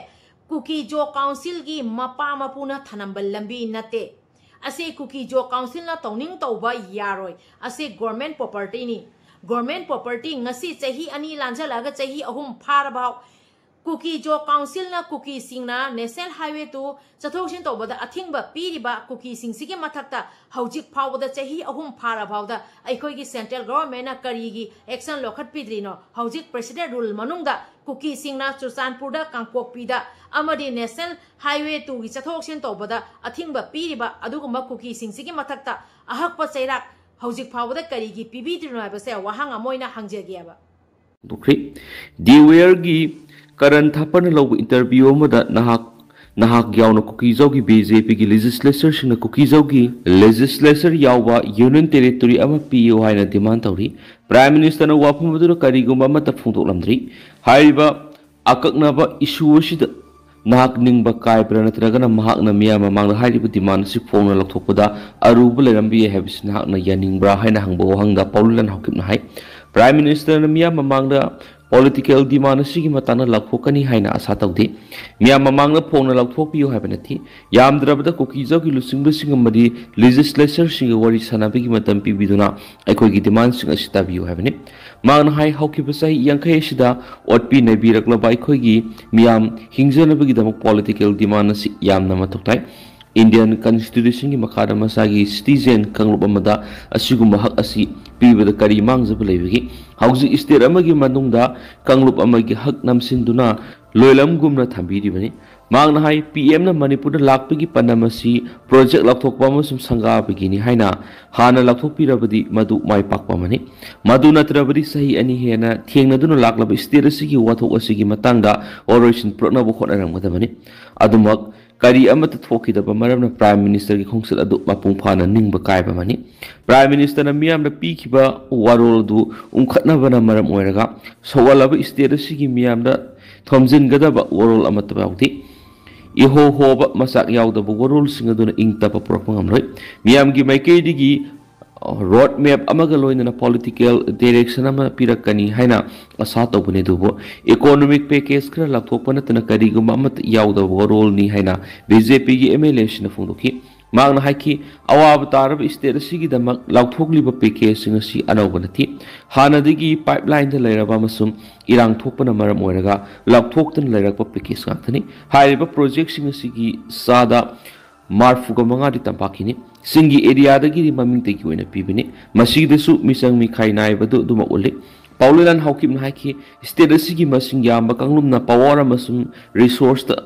ꯀꯨꯀꯤ ꯖꯣ ꯀꯥꯎꯟꯁꯤꯜꯒꯤ ꯃꯄꯥ ꯃꯄꯨꯅ ꯊꯅꯝꯕ ꯂꯝꯕꯤ ꯅꯠꯇꯦ꯫ ꯑꯁꯤ ꯀꯨꯀꯤ ꯖꯣ ꯀꯥꯎꯟꯁꯤꯜꯅ ꯇꯧꯅꯤꯡ ꯇꯧꯕ ꯌꯥꯔꯣꯏ꯫ ꯑꯁꯤ ꯒꯣꯔꯃꯦꯟ ꯄ꯭ꯔꯣꯄꯔꯇꯤꯅꯤ꯫ ꯒꯣꯔꯃꯦꯟ ꯄ꯭ꯔꯣꯄꯔꯇꯤ ꯉꯁꯤ ꯆꯍꯤ ꯑꯅꯤ ꯂꯥꯟꯖꯜꯂꯛꯑꯒ ꯆꯍꯤ ꯑꯍꯨꯝ ꯐꯥꯔꯕ ꯀꯨꯀꯤ ꯖꯣ ꯀꯥꯎꯟꯁꯤꯜꯅ ꯀꯨꯀꯤꯁꯤꯡꯅ ꯅꯦꯁꯅꯦꯜ ꯍꯥꯏꯋꯦ ꯇꯨ ꯆꯠꯊꯣꯛ ꯆꯠꯁꯤꯟ ꯇꯧꯕꯗ ꯑꯊꯤꯡꯕ ꯄꯤꯔꯤꯕ ꯀꯨꯀꯤꯁꯤꯡꯁꯤꯒꯤ ꯃꯊꯛꯇ ꯍꯧꯖꯤꯛ ꯐꯥꯎꯕꯗ ꯆꯍꯤ ꯑꯍꯨꯝ ꯐꯥꯔ ꯐꯥꯎꯗ ꯑꯩꯈꯣꯏꯒꯤ ꯁꯦꯟꯇ꯭ꯔꯦꯜ ꯒꯣꯚꯔꯟꯃꯦꯟꯠꯅ ꯀꯔꯤꯒꯤ ꯑꯦꯛꯁꯟ ꯂꯧꯈꯠꯄꯤꯗ꯭ꯔꯤꯅꯣ? ꯍꯧꯖꯤꯛ ꯄ꯭ꯔꯦꯁꯤꯗꯦꯟꯠ ꯔꯨꯜ ꯃꯅꯨꯡꯗ ꯀꯨꯀꯤꯁꯤꯡꯅ ꯆꯨꯔꯆꯥꯟꯄꯨꯔꯗ, ꯀꯥꯡꯄꯣꯛꯄꯤꯗ ꯑꯃꯗꯤ ꯅꯦꯁꯅꯦꯜ ꯍꯥꯏꯋꯦ ꯇꯨꯒꯤ ꯆꯠꯊꯣꯛ ꯆꯠꯁꯤꯟ ꯇꯧꯕꯗ ꯑꯊꯤꯡꯕ ꯄꯤꯔꯤꯕ ꯑꯗꯨꯒꯨꯝꯕ ꯀꯨꯀꯤꯁꯤꯡꯁꯤꯒꯤ ꯃꯊꯛꯇ ꯑꯍꯛꯄ ꯆꯩꯔꯥꯛ ꯍꯧꯖꯤꯛ ꯐꯥꯎꯕꯗ ꯀꯔꯤꯒꯤ ꯄꯤꯕꯤꯗ꯭ꯔꯤꯅꯣ ꯍꯥꯏꯕꯁꯦ ꯋꯥꯍꯪ ꯑꯃ ꯑꯣꯏꯅ ꯍꯪꯖꯒꯦꯕ꯫ ꯐꯣꯡꯗꯣꯛꯈ꯭ꯔꯤ꯫ ꯗꯤ ꯋꯦꯌꯔꯒꯤ ꯀꯔꯟ ꯊꯥꯄꯔꯅ ꯂꯧꯕ ꯏꯟꯇꯔꯚ꯭ꯌꯨ ꯑꯃꯗ ꯅꯍꯥꯛ, ꯅꯍꯥꯛ ꯌꯥꯎꯅ ꯀꯨꯀꯤꯖꯥꯎꯒꯤ ꯕꯤ ꯖꯦ ꯄꯤꯒꯤ ꯂꯦꯖꯤꯁꯂꯦꯆꯔꯁꯤꯡꯅ ꯀꯨꯀꯤꯖꯥꯎꯒꯤ ꯂꯦꯖꯤꯁꯂꯦꯆꯔ ꯌꯥꯎꯕ ꯌꯨꯅꯤꯌꯟ ꯇꯦꯔꯤꯇꯣꯔꯤ ꯑꯃ ꯄꯤꯌꯨ ꯍꯥꯏꯅ ꯗꯤꯃꯥꯟ ꯇꯧꯔꯤ꯫ ꯄ꯭ꯔꯥꯏꯝ ꯃꯤꯅꯤꯁꯇꯔꯅ ꯋꯥꯐꯝ ꯑꯗꯨꯗ ꯀꯔꯤꯒꯨꯝꯕ ꯑꯃꯠꯇ ꯐꯣꯡꯗꯣꯛꯂꯝꯗ꯭ꯔꯤ꯫ ꯍꯥꯏꯔꯤꯕ ꯑꯀꯛꯅꯕ ꯏꯁꯨ ꯑꯁꯤꯗ ꯅꯍꯥꯛ ꯅꯤꯡꯕ ꯀꯥꯏꯕ꯭ꯔꯥ, ꯅꯠꯇ꯭ꯔꯒꯅ ꯃꯍꯥꯛꯅ ꯃꯤꯌꯥꯝ ꯃꯃꯥꯡꯗ ꯍꯥꯏꯔꯤꯕ ꯗꯤꯃꯥꯟ ꯑꯁꯤ ꯐꯣꯡꯅ ꯂꯧꯊꯣꯛꯄꯗ ꯑꯔꯨꯕ ꯂꯩꯔꯝꯕ ꯌꯥꯏ ꯍꯥꯏꯕꯁꯤ ꯅꯍꯥꯛꯅ ꯌꯥꯅꯤꯡꯕ꯭ꯔꯥ ꯍꯥꯏꯅ ꯍꯪꯕ ꯋꯥꯍꯪꯗ ꯄꯥꯎꯂꯨꯂꯟ ꯍꯥꯎꯀꯤꯞꯅ ꯍꯥꯏ, ꯄ꯭ꯔꯥꯏꯝ ꯃꯤꯅꯤꯁꯇꯔꯅ ꯃꯤꯌꯥꯝ ꯃꯃꯥꯡꯗ ꯄꯣꯂꯤꯇꯤꯀꯦꯜ ꯗꯤꯃꯥꯟ ꯑꯁꯤꯒꯤ ꯃꯇꯥꯡꯗ ꯂꯥꯎꯊꯣꯛꯀꯅꯤ ꯍꯥꯏꯅ ꯑꯥꯁꯥ ꯇꯧꯗꯦ꯫ ꯃꯤꯌꯥꯝ ꯃꯃꯥꯡꯗ ꯐꯣꯡꯅ ꯂꯥꯎꯊꯣꯛꯄꯤꯌꯨ ꯍꯥꯏꯕ ꯅꯠꯇꯦ꯫ ꯌꯥꯝꯗ꯭ꯔꯕꯗ ꯀꯨꯀꯤꯖꯥꯎꯒꯤ ꯂꯨꯆꯤꯡꯕꯁꯤꯡ ꯑꯃꯗꯤ ꯂꯦꯖꯤꯁꯂꯦꯆꯔꯁꯤꯡꯒ ꯋꯥꯔꯤ ꯁꯥꯟꯅꯕꯒꯤ ꯃꯇꯝ ꯄꯤꯕꯤꯗꯨꯅ ꯑꯩꯈꯣꯏꯒꯤ ꯗꯤꯃꯥꯟꯁꯤꯡ ꯑꯁꯤ ꯇꯥꯕꯤꯌꯨ ꯍꯥꯏꯕꯅꯤ꯫ ꯃꯍꯥꯛꯅ ꯍꯥꯏ, ꯍꯧꯈꯤꯕ ꯆꯍꯤ ꯌꯥꯡꯈꯩ ꯑꯁꯤꯗ ꯑꯣꯠꯄꯤ ꯅꯩꯕꯤꯔꯛꯂꯕ ꯑꯩꯈꯣꯏꯒꯤ ꯃꯤꯌꯥꯝ ꯍꯤꯡꯖꯅꯕꯒꯤꯗꯃꯛ ꯄꯣꯂꯤꯇꯤꯀꯦꯜ ꯗꯤꯃꯥꯟ ꯑꯁꯤ ꯌꯥꯝꯅ ꯃꯊꯧ ꯇꯥꯏ꯫ ꯏꯟꯗꯤꯌꯟ ꯀꯟꯁꯇꯤꯇ꯭ꯌꯨꯁꯟꯒꯤ ꯃꯈꯥꯗ ꯃꯁꯥꯒꯤ ꯁꯤꯇꯤꯖꯦꯟ ꯀꯥꯡꯂꯨꯞ ꯑꯃꯗ ꯑꯁꯤꯒꯨꯝꯕ ꯍꯛ ꯑꯁꯤ ꯄꯤꯕꯗ ꯀꯔꯤ ꯃꯥꯡꯖꯕ ꯂꯩꯕꯒꯦ? ꯍꯧꯖꯤꯛ ꯁ꯭ꯇꯦꯠ ꯑꯃꯒꯤ ꯃꯅꯨꯡꯗ ꯀꯥꯡꯂꯨꯞ ꯑꯃꯒꯤ ꯍꯛ ꯅꯝꯁꯤꯟꯗꯨꯅ ꯂꯣꯏꯂꯝꯒꯨꯝꯅ ꯊꯝꯕꯤꯔꯤꯕꯅꯤ꯫ ꯃꯍꯥꯛꯅ ꯍꯥꯏ, ꯄꯤ ꯑꯦꯝꯅ ꯃꯅꯤꯄꯨꯔꯗ ꯂꯥꯛꯄꯒꯤ ꯄꯥꯟꯗꯝ ꯑꯁꯤ ꯄ꯭ꯔꯣꯖꯦꯛ ꯂꯥꯎꯊꯣꯛꯄ ꯑꯃꯁꯨꯡ ꯁꯪꯒꯥꯕꯒꯤꯅꯤ ꯍꯥꯏꯅ ꯍꯥꯟꯅ ꯂꯥꯎꯊꯣꯛꯄꯤꯔꯕꯗꯤ ꯃꯗꯨ ꯃꯥꯏ ꯄꯥꯛꯄ ꯑꯃꯅꯤ꯫ ꯃꯗꯨ ꯅꯠꯇ꯭ꯔꯕꯗꯤ ꯆꯍꯤ ꯑꯅꯤ ꯍꯦꯟꯅ ꯊꯦꯡꯅꯗꯨꯅ ꯂꯥꯛꯂꯕ ꯁ꯭ꯇꯦꯠ ꯑꯁꯤꯒꯤ ꯋꯥꯊꯣꯛ ꯑꯁꯤꯒꯤ ꯃꯇꯥꯡꯗ ꯋꯥꯔꯣꯏꯁꯤꯟ ꯄꯨꯔꯛꯅꯕ ꯍꯣꯠꯅꯔꯝꯒꯗꯕꯅꯤ꯫ ꯑꯗꯨꯃꯛ ꯀꯔꯤ ꯑꯃꯠꯇ ꯊꯣꯛꯈꯤꯗꯕ ꯃꯔꯝꯅ ꯄ꯭ꯔꯥꯏꯝ ꯃꯤꯅꯤꯁꯇꯔꯒꯤ ꯈꯣꯡꯆꯠ ꯑꯗꯨ ꯃꯄꯨꯡ ꯐꯥꯅ ꯅꯤꯡꯕ ꯀꯥꯏꯕ ꯑꯃꯅꯤ꯫ ꯄ꯭ꯔꯥꯏꯝ ꯃꯤꯅꯤꯁꯇꯔꯅ ꯃꯤꯌꯥꯝꯗ ꯄꯤꯈꯤꯕ ꯋꯥꯔꯣꯜ ꯑꯗꯨ ꯎꯪꯈꯠꯅꯕꯅ ꯃꯔꯝ ꯑꯣꯏꯔꯒ ꯁꯧꯒꯠꯂꯕ ꯁ꯭ꯇꯦꯠ ꯑꯁꯤꯒꯤ ꯃꯤꯌꯥꯝꯗ ꯊꯣꯝꯖꯤꯟꯒꯗꯕ ꯋꯥꯔꯣꯜ ꯑꯃꯠꯇ ꯌꯥꯎꯗꯦ꯫ ꯏꯍꯣ ꯍꯣꯕ ꯃꯆꯥꯛ ꯌꯥꯎꯗꯕ ꯋꯥꯔꯣꯜꯁꯤꯡ ꯑꯗꯨꯅ ꯏꯪ ꯇꯞꯄ ꯄꯨꯔꯛꯄ ꯉꯝꯂꯣꯏ꯫ ꯃꯤꯌꯥꯝꯒꯤ ꯃꯥꯏꯀꯩꯗꯒꯤ ꯔꯣꯗ ꯃꯦꯞ ꯑꯃꯒ ꯂꯣꯏꯅꯅ ꯄꯣꯂꯤꯇꯤꯀꯦꯜ ꯗꯥꯏꯔꯦꯛꯁꯟ ꯑꯃ ꯄꯤꯔꯛꯀꯅꯤ ꯍꯥꯏꯅ ꯑꯁꯥ ꯇꯧꯕꯅꯤ, ꯑꯗꯨꯕꯨ ꯏꯀꯣꯅꯣꯃꯤꯛ ꯄꯦꯀꯦꯖ ꯈꯔ ꯂꯥꯎꯊꯣꯛꯄ ꯅꯠꯇꯅ ꯀꯔꯤꯒꯨꯝꯕ ꯑꯃꯠꯇ ꯌꯥꯎꯗꯕ ꯋꯥꯔꯣꯜꯅꯤ ꯍꯥꯏꯅ ꯕꯤ ꯖꯦ ꯄꯤꯒꯤ ꯑꯦꯝ ꯑꯦꯜ ꯑꯦꯁꯤꯅ ꯐꯣꯡꯗꯣꯛꯈꯤ꯫ ꯃꯍꯥꯛꯅ ꯍꯥꯏꯈꯤ, ꯑꯋꯥꯕ ꯇꯥꯔꯕ ꯁ꯭ꯇꯦꯠ ꯑꯁꯤꯒꯤꯗꯃꯛ ꯂꯥꯎꯊꯣꯛꯂꯤꯕ ꯄꯦꯀꯦꯖꯁꯤꯡ ꯑꯁꯤ ꯑꯅꯧꯕ ꯅꯠꯇꯦ꯫ ꯍꯥꯟꯅꯗꯒꯤ ꯄꯥꯏꯞꯂꯥꯏꯟꯗ ꯂꯩꯔꯕ ꯑꯃꯁꯨꯡ ꯏꯔꯥꯡ ꯊꯣꯛꯄꯅ ꯃꯔꯝ ꯑꯣꯏꯔꯒ ꯂꯥꯎꯊꯣꯛꯇꯨꯅ ꯂꯩꯔꯛꯄ ꯄꯦꯀꯦꯖ ꯉꯥꯛꯇꯅꯤ꯫ ꯍꯥꯏꯔꯤꯕ ꯄ꯭ꯔꯣꯖꯦꯛꯁꯤꯡ ꯑꯁꯤꯒꯤ ꯆꯥꯗ ꯃꯔꯐꯨꯒ ꯃꯉꯥꯗꯤ ꯇꯝꯄꯥꯛꯀꯤꯅꯤ꯫ ꯆꯤꯡꯒꯤ ꯑꯦꯔꯤꯌꯥꯗꯒꯤꯗꯤ ꯃꯃꯤꯡꯇꯒꯤ ꯑꯣꯏꯅ ꯄꯤꯕꯅꯤ꯫ ꯃꯁꯤꯗꯁꯨ ꯃꯤꯆꯪ ꯃꯤꯈꯥꯏ ꯅꯥꯏꯕꯗꯨ ꯑꯗꯨꯃꯛ ꯎꯠꯂꯤ꯫ ꯄꯥꯎꯂꯨꯂꯥꯟ ꯍꯥꯎꯀꯤꯞꯅ ꯍꯥꯏꯈꯤ, ꯁ꯭ꯇꯦꯠ ꯑꯁꯤꯒꯤ ꯃꯁꯤꯡ ꯌꯥꯝꯕ ꯀꯥꯡꯂꯨꯞꯅ ꯄꯥꯋꯔ ꯑꯃꯁꯨꯡ ꯔꯤꯁꯣꯔꯁꯇ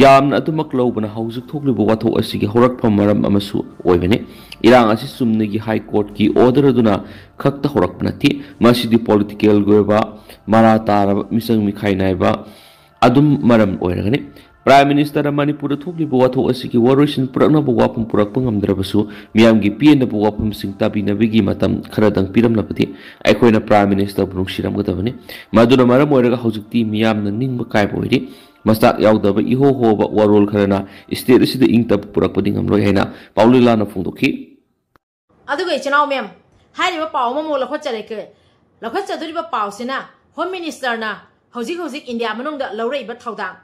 ꯌꯥꯝꯅ ꯑꯗꯨꯃꯛ ꯂꯧꯕꯅ ꯍꯧꯖꯤꯛ ꯊꯣꯛꯂꯤꯕ ꯋꯥꯊꯣꯛ ꯑꯁꯤꯒꯤ ꯍꯧꯔꯛꯐꯝ ꯃꯔꯝ ꯑꯃꯁꯨ ꯑꯣꯏꯕꯅꯤ꯫ ꯏꯔꯥꯡ ꯑꯁꯤ ꯆꯨꯝꯅꯒꯤ ꯍꯥꯏ ꯀꯣꯔꯠꯀꯤ ꯑꯣꯔꯗꯔ ꯑꯗꯨꯅ ꯈꯛꯇ ꯍꯧꯔꯛꯄ ꯅꯠꯇꯦ꯫ ꯃꯁꯤꯗꯤ ꯄꯣꯂꯤꯇꯤꯀꯦꯜꯒꯤ ꯑꯣꯏꯕ ꯃꯔꯥ ꯇꯥꯔꯕ ꯃꯤꯆꯪ ꯃꯤꯈꯥꯏ ꯅꯥꯏꯕ ꯑꯗꯨꯝ ꯃꯔꯝ ꯑꯣꯏꯔꯒꯅꯤ꯫ ꯄ꯭ꯔꯥꯏꯝ ꯃꯤꯅꯤꯁꯇꯔꯅ ꯃꯅꯤꯄꯨꯔꯗ ꯊꯣꯛꯂꯤꯕ ꯋꯥꯊꯣꯛ ꯑꯁꯤꯒꯤ ꯋꯥꯔꯣꯏꯁꯤꯟ ꯄꯨꯔꯛꯅꯕ ꯋꯥꯐꯝ ꯄꯨꯔꯛꯄ ꯉꯝꯗ꯭ꯔꯕꯁꯨ, ꯃꯤꯌꯥꯝꯒꯤ ꯄꯦꯟꯅꯕ ꯋꯥꯐꯝꯁꯤꯡ ꯇꯥꯕꯤꯅꯕꯒꯤ ꯃꯇꯝ ꯈꯔꯗꯪ ꯄꯤꯔꯝꯂꯕꯗꯤ ꯑꯩꯈꯣꯏꯅ ꯄ꯭ꯔꯥꯏꯝ ꯃꯤꯅꯤꯁꯇꯔꯕꯨ ꯅꯨꯡꯁꯤꯔꯝꯒꯗꯕꯅꯤ꯫ ꯃꯗꯨꯅ ꯃꯔꯝ ꯑꯣꯏꯔꯒ ꯍꯧꯖꯤꯛꯇꯤ ꯃꯤꯌꯥꯝꯅ ꯅꯤꯡꯕ ꯀꯥꯏꯕ ꯑꯣꯏꯔꯤ꯫ ꯃꯆꯥꯛ ꯌꯥꯎꯗꯕ ꯏꯍꯣ ꯍꯣꯕ ꯋꯥꯔꯣꯜ ꯈꯔꯅ ꯁ꯭ꯇꯦꯠ ꯑꯁꯤꯗ ꯏꯪ ꯇꯞꯄ ꯄꯨꯔꯛꯄꯗꯤ ꯉꯝꯂꯣꯏ ꯍꯥꯏꯅ ꯄꯥꯎꯂꯨꯂꯥꯟꯅ ꯐꯣꯡꯗꯣꯛꯈꯤ꯫ ꯑꯗꯨꯒ ꯏꯆꯤꯟ ꯏꯅꯥꯎ ꯃꯌꯥꯝ, ꯍꯥꯏꯔꯤꯕ ꯄꯥꯎ ꯑꯃꯃꯨꯛ ꯂꯧꯈꯠꯆꯔꯛꯀꯦ꯫ ꯂꯧꯈꯠꯆꯗꯣꯔꯤꯕ ꯄꯥꯎꯁꯤꯅ ꯍꯣꯝ ꯃꯤꯅꯤꯁꯇꯔꯅ ꯍꯧꯖꯤꯛ ꯍꯧꯖꯤꯛ ꯏꯟꯗꯤꯌꯥ ꯃꯅꯨꯡꯗ ꯂꯧꯔꯛꯏꯕ ꯊꯧꯗꯥꯡ,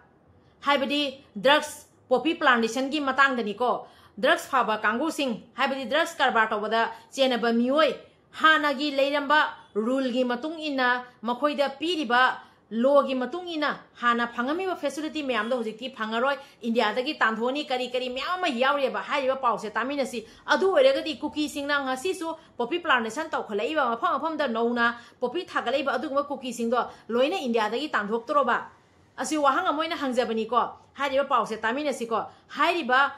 ꯍꯥꯏꯕꯗꯤ ꯗ꯭ꯔꯒꯁ ꯄꯣꯄꯤ ꯄ꯭ꯂꯥꯟꯇꯦꯁꯟꯒꯤ ꯃꯇꯥꯡꯗꯅꯤꯀꯣ꯫ ꯗ꯭ꯔꯒꯁ ꯐꯥꯕ ꯀꯥꯡꯕꯨꯁꯤꯡ, ꯍꯥꯏꯕꯗꯤ ꯗ꯭ꯔꯒꯁ ꯀꯔꯕꯥꯔ ꯇꯧꯕꯗ ꯆꯦꯟꯅꯕ ꯃꯤꯑꯣꯏ, ꯍꯥꯟꯅꯒꯤ ꯂꯩꯔꯝꯕ ꯔꯨꯜꯒꯤ ꯃꯇꯨꯡ ꯏꯟꯅ ꯃꯈꯣꯏꯗ ꯄꯤꯔꯤꯕ ꯂꯣꯒꯤ ꯃꯇꯨꯡ ꯏꯟꯅ ꯍꯥꯟꯅ ꯐꯪꯉꯝꯃꯤꯕ ꯐꯦꯁꯤꯂꯤꯇꯤ ꯃꯌꯥꯝꯗꯣ ꯍꯧꯖꯤꯛꯇꯤ ꯐꯪꯉꯔꯣꯏ, ꯏꯟꯗꯤꯌꯥꯗꯒꯤ ꯇꯥꯟꯊꯣꯛꯑꯅꯤ, ꯀꯔꯤ ꯀꯔꯤ ꯃꯌꯥꯝ ꯑꯃ ꯌꯥꯎꯔꯤꯑꯕ꯫ ꯍꯥꯏꯔꯤꯕ ꯄꯥꯎꯁꯦ ꯇꯥꯃꯤꯟꯅꯁꯤ꯫ ꯑꯗꯨ ꯑꯣꯏꯔꯒꯗꯤ ꯀꯨꯀꯤꯁꯤꯡꯅ ꯉꯁꯤꯁꯨ ꯄꯣꯄꯤ ꯄ꯭ꯂꯥꯟꯇꯦꯁꯟ ꯇꯧꯈꯠꯂꯛꯏꯕ, ꯃꯐꯝ ꯃꯐꯝꯗ ꯅꯧꯅ ꯄꯣꯄꯤ ꯊꯥꯒꯠꯂꯛꯏꯕ ꯑꯗꯨꯒꯨꯝꯕ ꯀꯨꯀꯤꯁꯤꯡꯗꯣ ꯂꯣꯏꯅ ꯏꯟꯗꯤꯌꯥꯗꯒꯤ ꯇꯥꯟꯊꯣꯛꯇꯣꯔꯕ? ꯑꯁꯤ ꯋꯥꯍꯪ ꯑꯃ ꯑꯣꯏꯅ ꯍꯪꯖꯕꯅꯤꯀꯣ꯫ ꯍꯥꯏꯔꯤꯕ ꯄꯥꯎꯁꯦ ꯇꯥꯃꯤꯟꯅꯁꯤꯀꯣ꯫ ꯍꯥꯏꯔꯤꯕ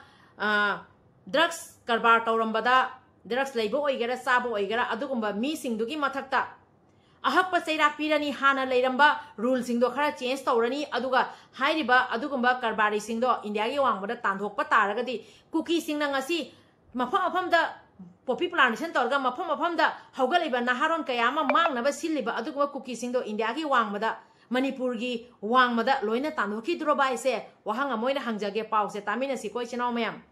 ꯗ꯭ꯔꯛꯁ ꯀꯔꯕꯥꯔ ꯇꯧꯔꯝꯕꯗ, ꯗ꯭ꯔꯛꯁ ꯂꯩꯕ ꯑꯣꯏꯒꯦꯔꯥ, ꯆꯥꯕ ꯑꯣꯏꯒꯦꯔꯥ, ꯑꯗꯨꯒꯨꯝꯕ ꯃꯤꯁꯤꯡꯗꯨꯒꯤ ꯃꯊꯛꯇ ꯑꯍꯛꯄ ꯆꯩꯔꯥꯛ ꯄꯤꯔꯅꯤ꯫ ꯍꯥꯟꯅ ꯂꯩꯔꯝꯕ ꯔꯨꯜꯁꯤꯡꯗꯣ ꯈꯔ ꯆꯦꯟꯖ ꯇꯧꯔꯅꯤ꯫ ꯑꯗꯨꯒ ꯍꯥꯏꯔꯤꯕ ꯑꯗꯨꯒꯨꯝꯕ ꯀꯔꯕꯥꯔꯤꯁꯤꯡꯗꯣ ꯏꯟꯗꯤꯌꯥꯒꯤ ꯋꯥꯡꯃꯗ ꯇꯥꯟꯊꯣꯛꯄ ꯇꯥꯔꯒꯗꯤ, ꯀꯨꯀꯤꯁꯤꯡꯅ ꯉꯁꯤ ꯃꯐꯝ ꯃꯐꯝꯗ ꯄꯣꯄꯤ ꯄ꯭ꯂꯥꯟꯇꯦꯁꯟ ꯇꯧꯔꯒ ꯃꯐꯝ ꯃꯐꯝꯗ ꯍꯧꯒꯠꯂꯤꯕ ꯅꯍꯥꯔꯣꯟ ꯀꯌꯥ ꯑꯃ ꯃꯥꯡꯅꯕ ꯁꯤꯜꯂꯤꯕ ꯑꯗꯨꯒꯨꯝꯕ ꯀꯨꯀꯤꯁꯤꯡꯗꯣ ꯏꯟꯗꯤꯌꯥꯒꯤ ꯋꯥꯡꯃꯗ, ꯃꯅꯤꯄꯨꯔꯒꯤ ꯋꯥꯡꯃꯗ ꯂꯣꯏꯅ ꯇꯥꯟꯊꯣꯛꯈꯤꯗ꯭ꯔꯣꯕ ꯍꯥꯏꯁꯦ? ꯋꯥꯍꯪ ꯑꯃ ꯑꯣꯏꯅ ꯍꯪꯖꯒꯦ, ꯄꯥꯎꯁꯦ ꯇꯥꯃꯤꯟꯅꯁꯤꯀꯣ, ꯏꯆꯤꯟ ꯏꯅꯥꯎ ꯃꯌꯥꯝ꯫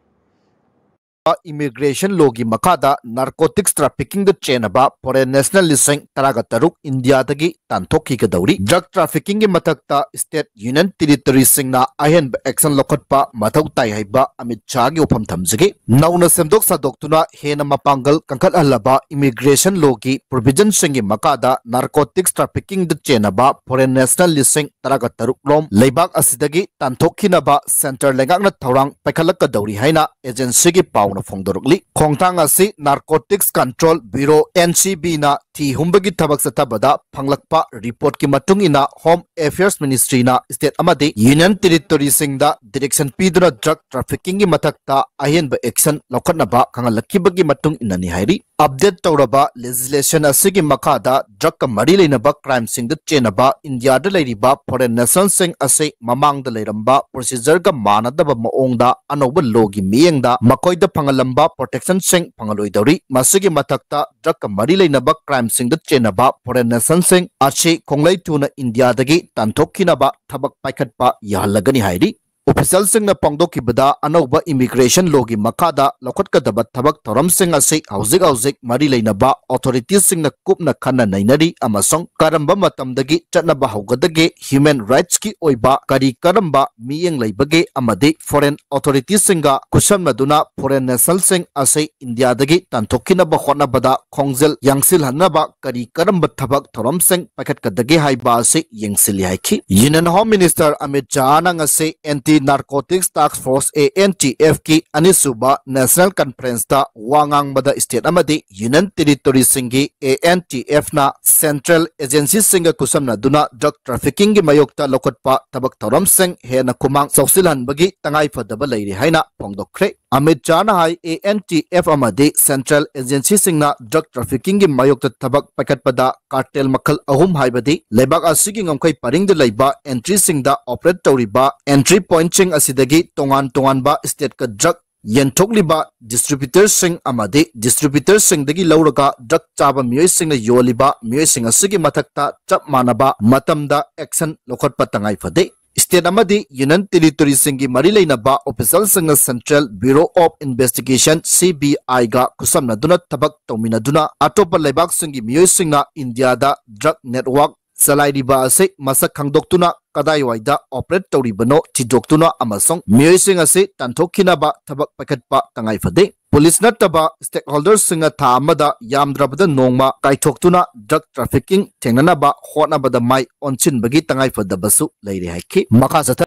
Immigration law ꯒꯤ ꯃꯈꯥꯗ narcotics trafficking ꯗ ꯆꯦꯟꯅꯕ foreign national ꯂꯤꯁꯤꯡ ꯇꯔꯥꯒ ꯇꯔꯨꯛ ꯏꯟꯗꯤꯌꯥꯗꯒꯤ ꯇꯥꯟꯊꯣꯛꯈꯤꯒꯗꯧꯔꯤ꯫ Drug trafficking ꯒꯤ ꯃꯊꯛꯇ state union territory ꯁꯤꯡꯅ ꯑꯍꯦꯟꯕ action ꯂꯧꯈꯠꯄ ꯃꯊꯧ ꯇꯥꯏ ꯍꯥꯏꯕ ꯑꯃꯤꯠ ꯁꯥꯍꯒꯤ ꯋꯥꯐꯝ ꯊꯝꯖꯒꯦ꯫ ꯅꯧꯅ ꯁꯦꯝꯗꯣꯛ ꯁꯥꯗꯣꯛꯇꯨꯅ ꯍꯦꯟꯅ ꯃꯄꯥꯡꯒꯜ ꯀꯟꯈꯠꯍꯜꯂꯕ immigration law ꯒꯤ provision ꯁꯤꯡꯒꯤ ꯃꯈꯥꯗ narcotics trafficking ꯗ ꯆꯦꯟꯅꯕ foreign national ꯂꯤꯁꯤꯡ ꯇꯔꯥꯒ ꯇꯔꯨꯛ ꯔꯣꯝ ꯂꯩꯕꯥꯛ ꯑꯁꯤꯗꯒꯤ ꯇꯥꯟꯊꯣꯛꯈꯤꯅꯕ centre ꯂꯩꯉꯥꯛꯅ ꯊꯧꯔꯥꯡ ꯄꯥꯏꯈꯠꯂꯛꯀꯗꯧꯔꯤ ꯍꯥꯏꯅ agency ꯒꯤ ꯄꯥꯎꯅ ꯐꯣꯡꯗꯣꯔꯛꯂꯤ꯫ ꯈꯣꯡꯊꯥꯡ ꯑꯁꯤ Narcotics Control Bureau, N C B ꯅ ꯊꯤ ꯍꯨꯝꯕꯒꯤ ꯊꯕꯛ ꯆꯠꯊꯕꯗ ꯐꯪꯂꯛꯄ report ꯀꯤ ꯃꯇꯨꯡ ꯏꯟꯅ Home Affairs Ministry ꯅ state ꯑꯃꯗꯤ union territory ꯁꯤꯡꯗ direction ꯄꯤꯗꯨꯅ drug trafficking ꯒꯤ ꯃꯊꯛꯇ ꯑꯍꯦꯟꯕ action ꯂꯧꯈꯠꯅꯕ ꯈꯪꯍꯜꯂꯛꯈꯤꯕꯒꯤ ꯃꯇꯨꯡ ꯏꯟꯅꯅꯤ ꯍꯥꯏꯔꯤ꯫ Update ꯇꯧꯔꯕ legislation ꯑꯁꯤꯒꯤ ꯃꯈꯥꯗ drug ꯀ ꯃꯔꯤ ꯂꯩꯅꯕ crime ꯁꯤꯡꯗ ꯆꯦꯟꯅꯕ ꯏꯟꯗꯤꯌꯥꯗ ꯂꯩꯔꯤꯕ foreign nation ꯁꯤꯡ ꯑꯁꯤ ꯃꯃꯥꯡꯗ ꯂꯩꯔꯝꯕ procedure ꯒ ꯃꯥꯟꯅꯗꯕ ꯃꯑꯣꯡꯗ ꯑꯅꯧꯕ law ꯒꯤ ꯃꯤꯠꯌꯦꯡꯗ ꯃꯈꯣꯏꯗ ꯐꯪꯍꯜꯂꯝꯕ protection ꯁꯤꯡ ꯐꯪꯍꯜꯂꯣꯏꯗꯧꯔꯤ꯫ ꯃꯁꯤꯒꯤ ꯃꯊꯛꯇ drug ꯀ ꯃꯔꯤ ꯂꯩꯅꯕ crime ꯁꯤꯡꯗ ꯆꯦꯟꯅꯕ foreign nation ꯁꯤꯡ ꯑꯁꯤ ꯈꯣꯡꯂꯩ ꯊꯨꯅ ꯏꯟꯗꯤꯌꯥꯗꯒꯤ ꯇꯥꯟꯊꯣꯛꯈꯤꯅꯕ ꯊꯕꯛ ꯄꯥꯏꯈꯠꯄ ꯌꯥꯍꯜꯂꯒꯅꯤ ꯍꯥꯏꯔꯤ꯫ Official ꯁꯤꯡꯅ ꯐꯣꯡꯗꯣꯛꯈꯤꯕꯗ, ꯑꯅꯧꯕ immigration law ꯒꯤ ꯃꯈꯥꯗ ꯂꯧꯈꯠꯀꯗꯕ ꯊꯕꯛ ꯊꯧꯔꯝꯁꯤꯡ ꯑꯁꯤ ꯍꯧꯖꯤꯛ ꯍꯧꯖꯤꯛ ꯃꯔꯤ ꯂꯩꯅꯕ authority ꯁꯤꯡꯅ ꯀꯨꯞꯅ ꯈꯟꯅ ꯅꯩꯅꯔꯤ ꯑꯃꯁꯨꯡ ꯀꯔꯝꯕ ꯃꯇꯝꯗꯒꯤ ꯆꯠꯅꯕ ꯍꯧꯒꯗꯒꯦ, human rights ꯀꯤ ꯑꯣꯏꯕ ꯀꯔꯤ ꯀꯔꯝꯕ ꯃꯤꯠꯌꯦꯡ ꯂꯩꯕꯒꯦ ꯑꯃꯗꯤ foreign authority ꯁꯤꯡꯒ ꯈꯨꯠꯁꯝꯅꯗꯨꯅ foreign nation ꯁꯤꯡ ꯑꯁꯤ ꯏꯟꯗꯤꯌꯥꯗꯒꯤ ꯇꯥꯟꯊꯣꯛꯈꯤꯅꯕ ꯍꯣꯠꯅꯕꯗ ꯈꯣꯡꯖꯦꯜ ꯌꯥꯡꯁꯤꯜꯍꯟꯅꯕ ꯀꯔꯤ ꯀꯔꯝꯕ ꯊꯕꯛ ꯊꯧꯔꯝꯁꯤꯡ ꯄꯥꯏꯈꯠꯀꯗꯒꯦ ꯍꯥꯏꯕ ꯑꯁꯤ ꯌꯦꯡꯁꯤꯜꯂꯤ ꯍꯥꯏꯈꯤ꯫ Union Home Minister ꯑꯃꯤꯠ ꯁꯥꯍꯅ ꯉꯁꯤ Anti Narcotics Task Force, A N T F ꯀꯤ ꯑꯅꯤꯁꯨꯕ National Conference ꯇ ꯋꯥ ꯉꯥꯡꯕꯗ state ꯑꯃꯗꯤ Union Territory ꯁꯤꯡꯒꯤ A N T F ꯅ central agency ꯁꯤꯡꯒ ꯈꯨꯠꯁꯝꯅꯗꯨꯅ drug trafficking ꯒꯤ ꯃꯥꯌꯣꯛꯇ ꯂꯧꯈꯠꯄ ꯊꯕꯛ ꯊꯧꯔꯝꯁꯤꯡ ꯍꯦꯟꯅ ꯈꯨꯃꯥꯡ ꯆꯥꯎꯁꯤꯜꯍꯟꯕꯒꯤ ꯇꯉꯥꯏꯐꯗꯕ ꯂꯩꯔꯦ ꯍꯥꯏꯅ ꯐꯣꯡꯗꯣꯛꯈ꯭ꯔꯦ꯫ ꯑꯃꯤꯠ ꯁꯥꯍꯅ ꯍꯥꯏ, A N T F ꯑꯃꯗꯤ central agency ꯁꯤꯡꯅ drug trafficking ꯒꯤ ꯃꯥꯌꯣꯛꯇ ꯊꯕꯛ ꯄꯥꯏꯈꯠꯄꯗ cartel ꯃꯈꯜ ꯑꯍꯨꯝ, ꯍꯥꯏꯕꯗꯤ ꯂꯩꯕꯥꯛ ꯑꯁꯤꯒꯤ ꯉꯝꯈꯩ ꯄꯔꯤꯡꯗ ꯂꯩꯕ entry ꯁꯤꯡꯗ operate ꯇꯧꯔꯤꯕ entry point ꯁꯤꯡ ꯑꯁꯤꯗꯒꯤ ꯇꯣꯉꯥꯟ ꯇꯣꯉꯥꯟꯕ state ꯀ drug ꯌꯦꯟꯊꯣꯛꯂꯤꯕ distributor ꯁꯤꯡ ꯑꯃꯗꯤ distributor ꯁꯤꯡꯗꯒꯤ ꯂꯧꯔꯒ drug ꯆꯥꯕ ꯃꯤꯑꯣꯏꯁꯤꯡꯅ ꯌꯣꯜꯂꯤꯕ ꯃꯤꯑꯣꯏꯁꯤꯡ ꯑꯁꯤꯒꯤ ꯃꯊꯛꯇ ꯆꯞ ꯃꯥꯟꯅꯕ ꯃꯇꯝꯗ action ꯂꯧꯈꯠꯄ ꯇꯉꯥꯏ ꯐꯗꯦ꯫ State ꯑꯃꯗꯤ Union Territory ꯁꯤꯡꯒꯤ ꯃꯔꯤ ꯂꯩꯅꯕ official ꯁꯤꯡꯅ Central Bureau of Investigation, C B I ꯒ ꯈꯨꯠꯁꯝꯅꯗꯨꯅ ꯊꯕꯛ ꯇꯧꯃꯤꯟꯅꯗꯨꯅ ꯑꯇꯣꯞꯄ ꯂꯩꯕꯥꯛꯁꯤꯡꯒꯤ ꯃꯤꯑꯣꯏꯁꯤꯡꯅ ꯏꯟꯗꯤꯌꯥꯗ drug network ꯆꯂꯥꯏꯔꯤꯕ ꯑꯁꯤ ꯃꯁꯛ ꯈꯪꯗꯣꯛꯇꯨꯅ ꯀꯗꯥꯏꯋꯥꯏꯗ operate ꯇꯧꯔꯤꯕꯅꯣ ꯊꯤꯗꯣꯛꯇꯨꯅ ꯑꯃꯁꯨꯡ ꯃꯤꯑꯣꯏꯁꯤꯡ ꯑꯁꯤ ꯇꯥꯟꯊꯣꯛꯈꯤꯅꯕ ꯊꯕꯛ ꯄꯥꯏꯈꯠꯄ ꯇꯉꯥꯏ ꯐꯗꯦ꯫ Police ꯅꯠꯇꯕ stakeholder ꯁꯤꯡꯅ ꯊꯥ ꯑꯃꯗ ꯌꯥꯝꯗ꯭ꯔꯕꯗ ꯅꯣꯡꯃ ꯀꯥꯏꯊꯣꯛꯇꯨꯅ drug trafficking ꯊꯦꯡꯅꯅꯕ ꯍꯣꯠꯅꯕꯗ ꯃꯥꯏ ꯑꯣꯟꯁꯤꯟꯕꯒꯤ ꯇꯉꯥꯏꯐꯗꯕꯁꯨ ꯂꯩꯔꯦ ꯍꯥꯏꯈꯤ꯫ ꯃꯈꯥ ꯆꯠꯊ-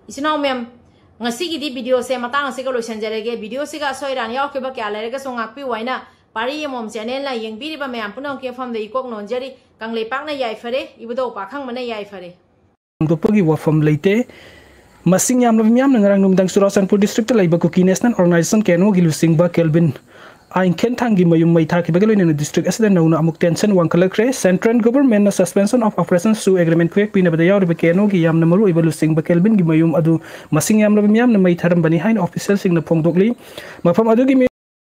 ꯏꯆꯤꯟ ꯏꯅꯥꯎ ꯃꯌꯥꯝ, ꯉꯁꯤꯒꯤꯗꯤ video ꯁꯦ ꯃꯇꯥꯡ ꯑꯁꯤꯒ ꯂꯣꯏꯁꯤꯟꯖꯔꯒꯦ꯫ Video ꯁꯤꯒ ꯑꯁꯣꯏ ꯑꯔꯥꯟ ꯌꯥꯎꯈꯤꯕ ꯀꯌꯥ ꯂꯩꯔꯒꯁꯨ ꯉꯥꯛꯄꯤꯌꯨ ꯍꯥꯏꯅ ꯄꯥꯔꯤ ꯑꯃꯃꯝ channel ꯅ ꯌꯦꯡꯕꯤꯔꯤꯕ ꯃꯌꯥꯝ ꯄꯨꯝꯅꯃꯛꯀꯤ ꯃꯐꯝꯗ ꯏꯀꯣꯛ ꯅꯣꯟꯖꯔꯤ꯫ ꯀꯪꯂꯩꯄꯥꯛꯅ ꯌꯥꯏꯐꯔꯦ, ꯏꯕꯨꯙꯧ ꯄꯥꯈꯪꯕꯅ ꯌꯥꯏꯐꯔꯦ꯫ ꯍꯣꯡꯗꯣꯛꯄꯒꯤ ꯋꯥꯐꯝ ꯂꯩꯇꯦ꯫ ꯃꯁꯤꯡ ꯌꯥꯝꯂꯕ ꯃꯤꯌꯥꯝꯅ ꯉꯔꯥꯡ ꯅꯨꯃꯤꯗꯥꯡ ꯆꯨꯔꯥꯆꯥꯟꯄꯨꯔ district ꯇ ꯂꯩꯕ Kuki National Organization, K N O ꯒꯤ ꯂꯨꯆꯤꯡꯕ ꯀꯦꯜꯕꯤꯟ ꯑꯥꯏꯟ ꯈꯦꯟꯊꯥꯡꯒꯤ ꯃꯌꯨꯝ ꯃꯩ ꯊꯥꯈꯤꯕꯒ ꯂꯣꯏꯅꯅ district ꯑꯁꯤꯗ ꯅꯧꯅ ꯑꯃꯨꯛ tension ꯋꯥꯡꯈꯠꯂꯛꯈ꯭ꯔꯦ꯫ Central government ꯅ suspension of operation ꯁꯨ agreement ꯈꯨꯌꯦꯛ ꯄꯤꯅꯕꯗ ꯌꯥꯎꯔꯤꯕ K N O ꯒꯤ ꯌꯥꯝꯅ ꯃꯔꯨꯑꯣꯏꯕ ꯂꯨꯆꯤꯡꯕ ꯀꯦꯜꯕꯤꯟꯒꯤ ꯃꯌꯨꯝ ꯑꯗꯨ ꯃꯁꯤꯡ ꯌꯥꯝꯂꯕ ꯃꯤꯌꯥꯝꯅ ꯃꯩ ꯊꯥꯔꯝꯕꯅꯤ ꯍꯥꯏꯅ official ꯁꯤꯡꯅ ꯐꯣꯡꯗꯣꯛꯂꯤ꯫ ꯃꯐꯝ ꯑꯗꯨꯒꯤ ꯃꯤ